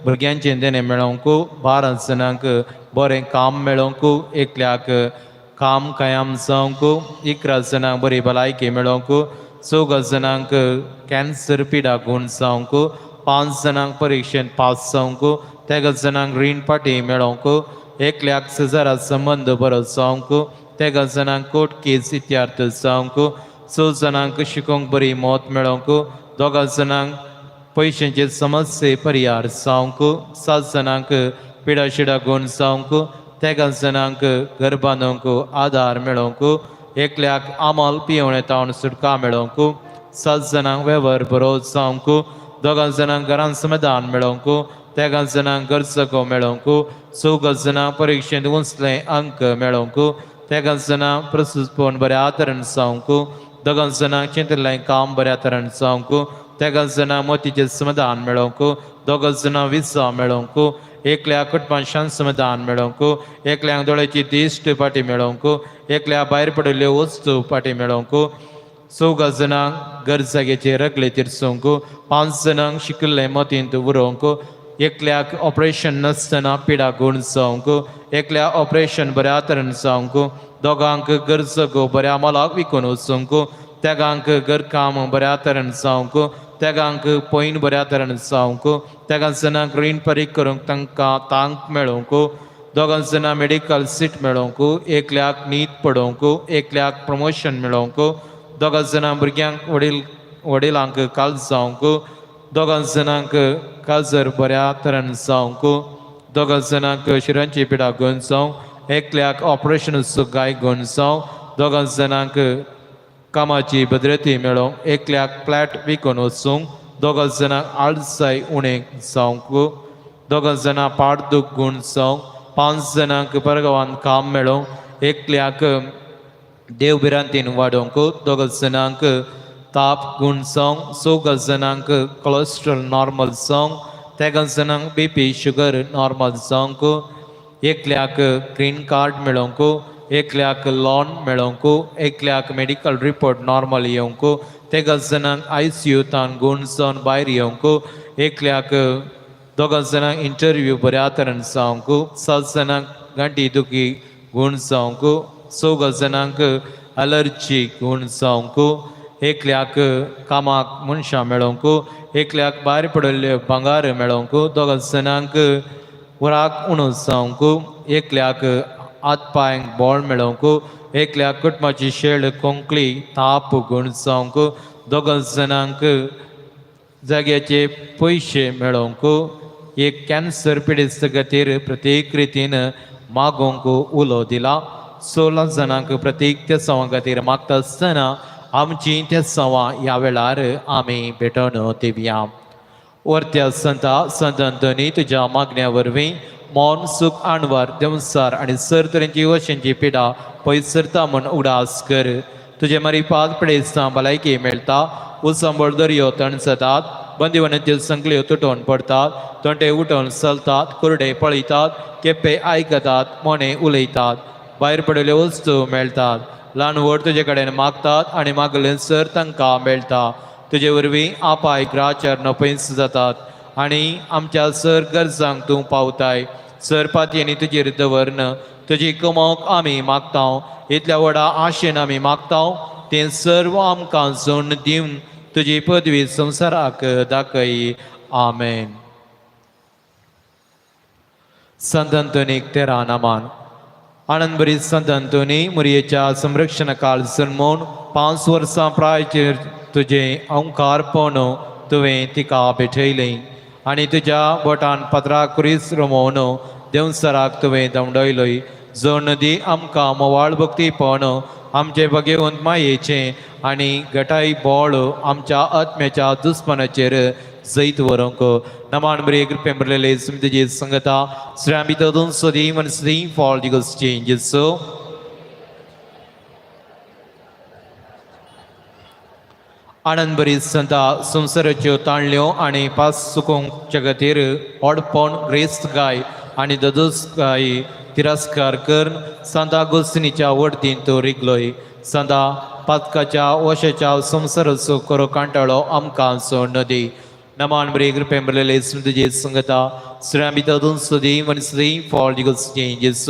भुरग्यांचें देणें मेळोवंक, 12 जाणांक बरें काम मेळोवंक, एकल्याक काम कायम जावंक, 11 जाणांक बरी भलायकी मेळोवंक, 4 जाणांक कॅन्सर पिडा गूण जावंक, 5 जाणांक परिक्षेन पास जावंक, तेगा जाणांक रीण पाटी मेळोवंक, एकल्याक शेजारा संबंद बरो जावंक, तेगा जाणांक कोर्ट केस इत्यार्थ जावंक, 6 जाणांक शिकोवंक बरी मत मेळोवंक, 2 जाणांक पयशांचे समस्ये परिहार जावंक, 7 जाणांक पिडा शिडा गूण जावंक, तेगा जाणांक घर बांदूंक आदार मेळोवंक, एकल्याक आमल पिवणे तावन सुटका मेळोवंक, 7 जाणांक वेव्हार बरो जावंक, 2 जाणांक घरान समाधान मेळोवंक, तेगा जाणांक गरजगो मेळोवंक, 4 जाणांक परिक्षेंत उंचले अंक मेळोवंक, तेगा जाणांक प्रसूतपण बऱ्या तरेन जावंक, 2 जाणांक चिंतिल्लें काम बऱ्या तरेन जावंक, तेगा जाणांक मतीचें समाधान मेळोवंक, 2 जाणांक विसा मेळोवंक, एकल्या कुटुंबान शांत समाधान मेळोवंक, एकल्याक दोळ्याची दिश्ट पाटी मेळोवंक, एकल्या भायर पडिल्ल्यो वस्तू पाटी मेळोवंक, 4 जाणांक घर जाग्याचे रगले तिरसूंक, 5 जाणांक शिकिल्लें मतींत उरोवंक, एकल्याक ऑपरेशन नासतना पिडा गूण जावंक, एकल्या ऑपरेशन बऱ्या तरेन जावंक, दोगांक गरजगो बऱ्या मोलाक विकून वचूंक, तेगांक घरकाम बऱ्या तरेन जावंक, तेगांक पॉयन बऱ्या तरेन जावंक, तेगां जाणांक रीण परीक करूंक तांकां तांक मेळोवंक, 2 जाणां मेडिकल सीट मेळोवंक, एकल्याक न्हीद पडोवंक, एकल्याक प्रमोशन मेळोवंक, 2 जाणां भुरग्यांक वडिलांक काल जावंक, 2 जाणांक काजर बऱ्या तरेन जावंक, 2 जाणांक शिरांची पिडा गूण जावंक, एकल्याक ऑपरेशन गाय गूण जावंक, 2 जाणांक कामाची भद्रती मेळोवंक, एकल्याक फ्लॅट विकून वचूंक, 2 जाणांक आळसाय उणें जावंक, 2 जाणां पाड दूख गूण जावंक, 5 जाणांक परगांवान काम मेळोवंक, एकल्याक देव भिरांतीन वाडोवंक, 2 जाणांक ताप गूण जावंक, 4 जाणांक कोलेस्ट्रॉल नॉर्मल जावंक, 3 जाणांक बीपी शुगर नॉर्मल जावंक, एकल्याक ग्रीन कार्ड मेळोवंक, एकल्याक लोन मेळोवंक, एकल्याक मेडिकल रिपोर्ट नॉर्मल येवंक, 3 जाणांक आयसीयू तान गूण जावन भायर येवंक, एकल्याक दोगां जाणांक इंटरव्यू बऱ्या तरेन जावंक, सात जाणांक गांठी दुखी गूण जावंक, चवगा जाणांक अलर्जी गूण जावंक, एकल्याक कामाक मनशां मेळोवंक, एकल्याक भायर पडिल्ले भांगार मेळोवंक, दोगां जाणांक उराक उणो जावंक, एकल्याक हात पांयांक बळ मेळोवंक, एकल्याक कुटुंबाची शेळ कोंकली ताप गूण जावंक, दोगां जाणांक जाग्याचे पयशे मेळोवंक, एक कॅन्सर पिडेस्त खातीर प्रत्येक रितीन मागोवंक उलो दिला. 16 जाणांक प्रत्येक तेसांवां खातीर मागता आसतना आमची तेसांवां ह्या वेळार आमी भेटोवन दिवया. वर्त्या संता संत अंतोनी, तुज्या मागण्या वरवीं मौन सुख आणवार देंवचार आनी सर तरेची वशेंची पिडा पयस सरता म्हूण उगडास कर. तुजे मारी पाद पिडेस्तां भलायकी मेळटा, उचंबळ दर्यो तणसतात, बंदिवनाच्यो संकल्यो तुटोवन पडटात, तोंटे उठोवन चलतात, कुरडे पळयतात, केप्पे आयकतात, मोने उलयतात, भायर पडिल्ल्यो वस्तू मेळटात, ल्हान व्हड तुजे कडेन मागतात आनी मागलें सर तांकां मेळटा. तुजे वरवीं आपाय ग्राचार पयस जातात आनी आमच्या सर गरजांक तूं पावताय. सर पातयेनी तुजेर दवरन तुजी कमोवंक आमी मागता. इतल्या व्हडा आशेन आमी मागता, तें सर्व आमकां जोडून दिवन तुजी पदवी संवसाराक दाखय. आमेन. संत अंतोनीक 13 नामान. आनंदभरीत संत अंतोनी, मुरयेच्या संरक्षण काळ जन्मून 5 वर्सां प्रायचेर तुजें अंकारपण तुवें तिका भेटयलें आनी तुज्या बोटान पत्राक कुरीस रमोवन देंवसराक तुवें दमडयलोय. जोड दी आमकां मोवाळ भक्तीपण आमचे भगेवंत मायेचें आनी घटाय बोळ आमच्या आत्म्याच्या दुस्मानाचेर जैत व्हरूंक. नमान बरे कृपे भरलेले, तुजी संगता श्रां भितर सदी मनसदी फॉल चेंजेस. आनंदभरीत संता, संवसाराच्यो ताणल्यो आनी पास चुकोवच्या खातीर व्हडपण ग्रेस्त गाय आनी ददोस गाय तिरस्कार करून सांता गोस्तिनीच्या वडतीन तो रिगलोय. सांता पातकाच्या वशाच्या संवसाराचो करो कांटाळो आमकां सोड दी. नमान बरे कृपे भरलेले, तुजी संगता श्रां भितर सदी मनसदी फॉल चेंजेस.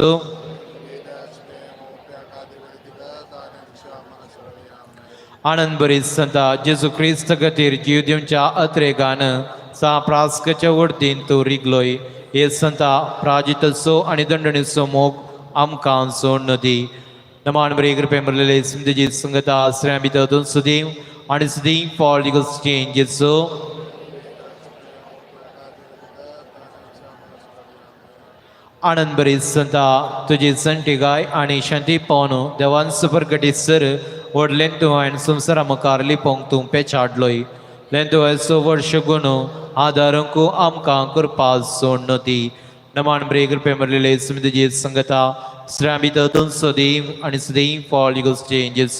आनंदभरीत संता, जेजू क्रिस्त खातीर जीव दिवच्या अत्रेगान सा प्रास्काच्या वडतीन तूं रिगलोय. हे संता, प्राजिताचो आनी दंडणीचो मोग आमकां सोड दी. नमान बरे कृपे भरलेले, तुजी संगता श्रां भितर सदी आनी सदी फॉल चेंजेस. आनंदभरीत संता, तुजी चणटी गाय आनी शांती पावन देवान सुपरगटीत सर व्हडलें तुवें संवसारा मुखार लिपोवंक तूं पेचाडलोय. लेंतुवेचो वर्ष गुण आदारूंक आमकां कृपा सोड दी. नमान बरे कृपे भरलेले, तुजी संगता श्रां भितर सदी आनी सदी फॉल चेंजेस.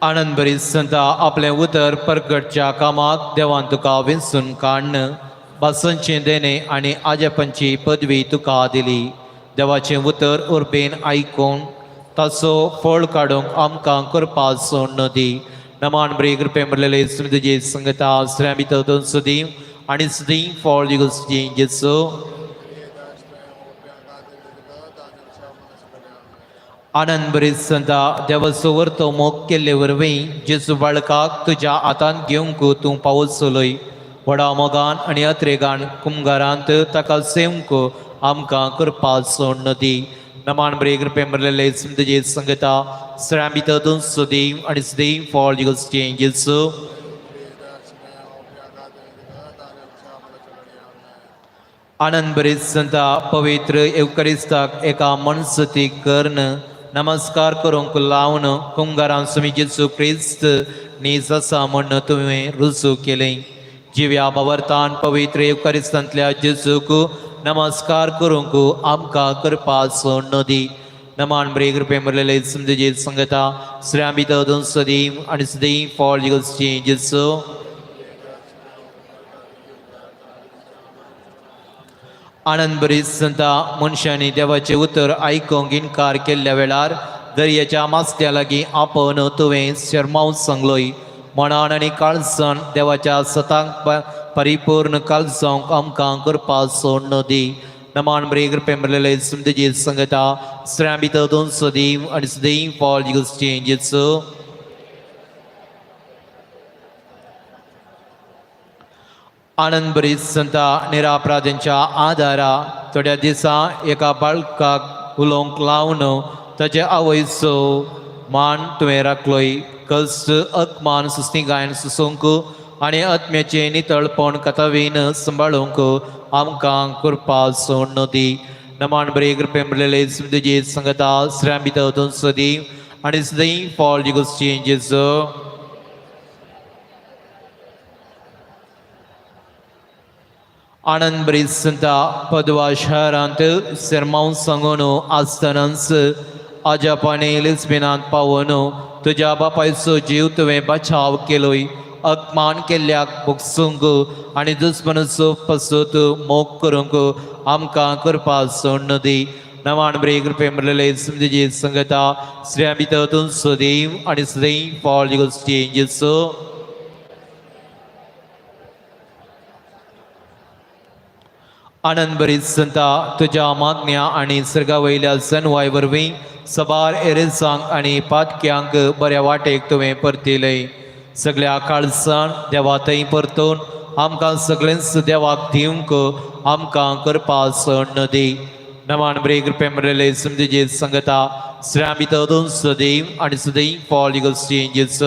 आनंदभरीत संता, आपलें उतर परगटच्या कामाक देवान तुका विंचून काडन बासनचें देणें आनी आजेपणची पदवी तुका दिली. देवाचें उतर उर्बेन आयकून ताचो फळ काडूंक आमकां कृपा सोड दी. नमान बरे कृपे भरलेले, तुजी संगता श्रां भितर सदी आनी सदी फॉल चेंजेस. आनंदभरीत संता, देवाचो वर्तो मोग केल्ले वरवीं जेजू बाळकाक तुज्या हातांत घेवंक तूं पावसलोय. व्हडा मोगान आनी अत्रेगान कुमगारांत ताका सेवंक आमकां कृपा सोड दी. नमान बरे कृपे भरलेले, तुजी संगता श्रां भितर सदी आनी सदी फॉल चेंजेस. आनंदभरीत संता, पवित्र एवकरिस्ताक एका मनसती कर्ण नमस्कार करूंक लावन कुंगारान सुमी जेजू क्रिस्त नीज आसा म्हण तुवें रुजू केलें. जिव्या बावर्तान पवित्र एवकरिस्तांतल्या जेजूक नमस्कार करूंक आमकां कृपा सोड दी. नमान बरे कृपे भरलेले, तुजी संगता श्रां भितर सदी आनी सदी फॉल चेंजेस. आनंदभरीत संता, मनशांनी देवाचें उतर आयकूंक इनकार केल्ल्या वेळार दर्याच्या मास्त्या लागीं आपोवन तुवें शर्माव सांगलोय. मनान आनी काळजान देवाच्या सतांक परिपूर्ण काळजांक आमकां करपा सोडून दी. नमान बरे कृपे मरलेले सुमतेची संगता स्त्र्यां भितर दोन सदैव आनी सदैव फॉल चेंजेस. आनंद बरीच संता निरापराधांच्या आदारा थोड्या दिसा एका बाळकाक उलोवंक लावन ताचे आवयचो मान तुवें राखलोय. कस अकमान सुस्तिगायन सुसूंक आनी आत्म्याचें नितळपण कथावीन सांबाळूंक आमकां कृपा सोडून दी. नमान बरे कृपे मरलेले तुजी संगता स्त्र्यां भितर दोन सदी आनी सदैव फॉल चेंजेस. आनंद बरीच संता पदवा शहरांत सिरमांव सांगून आसतनाच आजापाने लिस्बिनांत पावून तुज्या बापायचो जीव तुवें बचाव केलोय. अपमान केल्ल्याक भोगसूंक आनी दुस्मनाचो पसत मोग करूंक आमकां करपा सोडून दी. नवान बरे कृपे मरलेले तुजी संगता स्त्र्यां भितर तूं सदैव आनी सदैव फॉल चेंजेस. आनंद बरीच संता तुज्या मागण्या आनी सर्गा वयल्या जनवाय वरवीं सबार एरेजांक आनी पातक्यांक बऱ्या वाटेक तुवें परतिलय. सगळ्या काळजान देवा थंय परतून आमकां सगळेंच देवाक दिवंक आमकां करपा सोडून दी. नमान बरे कृपे मरलेले तुजी संगता स्त्र्यां भितर दोन सदैव आनी सदैव फॉल चेंजेस.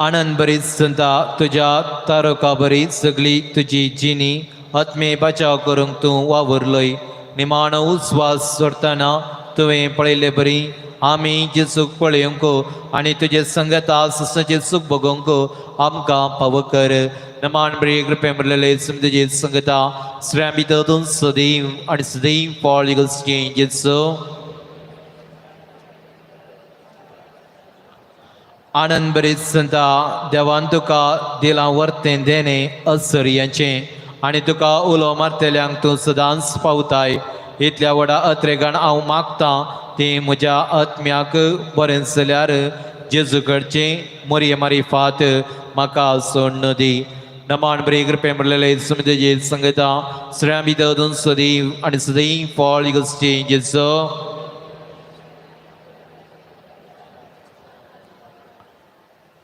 आनंद बरीच संता तुज्या तारका बरी सगळी तुजी जिणी आत्मे बचाव करूंक तूं वावुरलोय. निमाणो उस्वास सोडतना तुवें पळयल्ले बरी आमी जेजूक पळयोवंक आनी तुजे संगता ससाचें सूख भोगोवंक आमकां पावो कर. नमान बरी कृपे मरलेले तुजी संगता स्त्र्यां भितर तूं सदैव आनी सदैव फॉल चेंजेस. आनंद बरीच संता देवान तुका दिलां वर्तें देणें असरयांचें आनी तुका उलो मारतल्यांक तूं सदांच पावताय. इतल्या व्हडा अत्रेगान हांव मागतां ती म्हज्या आत्म्याक बरें जाल्यार जेजू कडचें मोरये मारिफात म्हाका सोडून दी. नमान बरे कृपे मरलेले तुजी संगता स्त्र्यां भितर तूं सदैव आनी सदैव फॉल चेंजेस.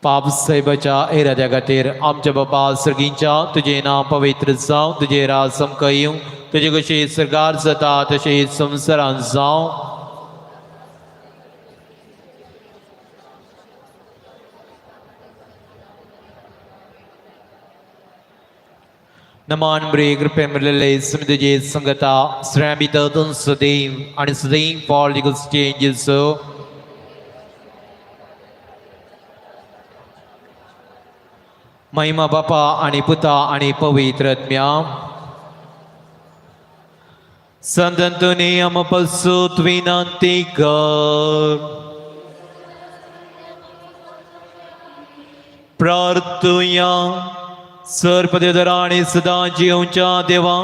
पाप साहेबाच्या इराद्या खातीर आमच्या बाबा सर्गींच्या तुजें नांव पवित्र जावं, तुजें राज आमकां येवं, तुजे कशी सरकार जाता तशें संवसारांत जावं. नमान बरे कृपे मरलेले तुजी संगता स्त्र्यां भितर तूं सदैव आनी सदैव फॉल चेंजेस. महिमा बापा आनी पुता आनी पवित्र आत्म्या. संत अंतोनी आमकां पसूत विनंती कर. प्रार्थुया. सर्पदेदरा आनी सदां जिवच्या देवा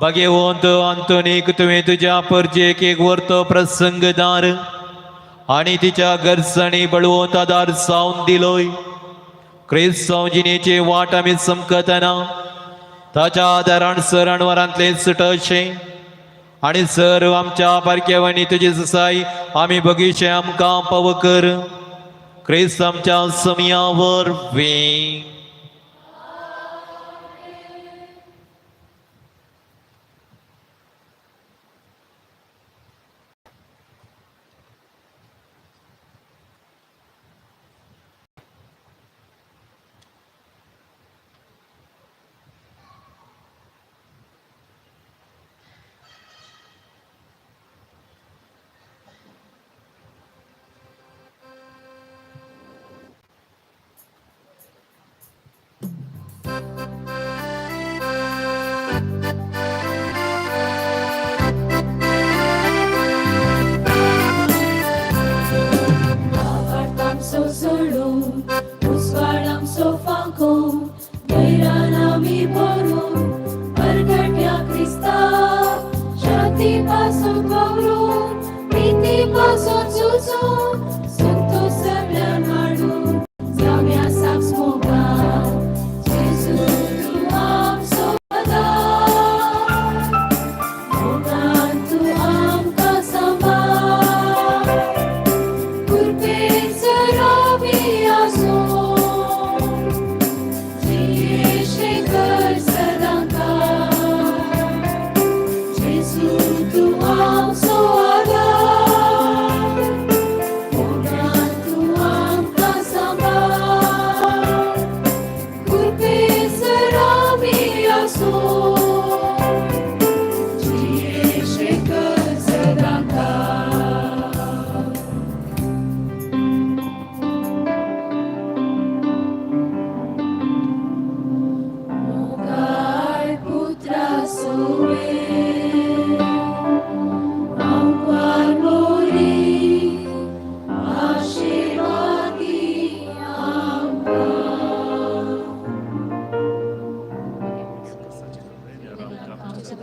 भाग्यवंत अंतोनीक तुवें तुज्या परजेक एक वर्तो प्रसंगदार आनी तिच्या गरजांनी बळवंत आदार जावन दिलोय. क्रिस्तांव जिणेची वाट आमी चमकतना ताच्या आदारान सर अणवरांतलें सुटचें आनी सर आमच्या बारकेवांनी तुजी ससाय आमी बगीचे आमकां पाव कर. क्रिस्त आमच्या समया वरवीं.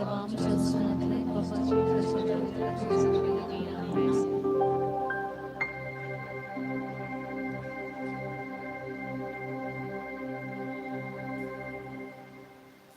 देवा आमच्या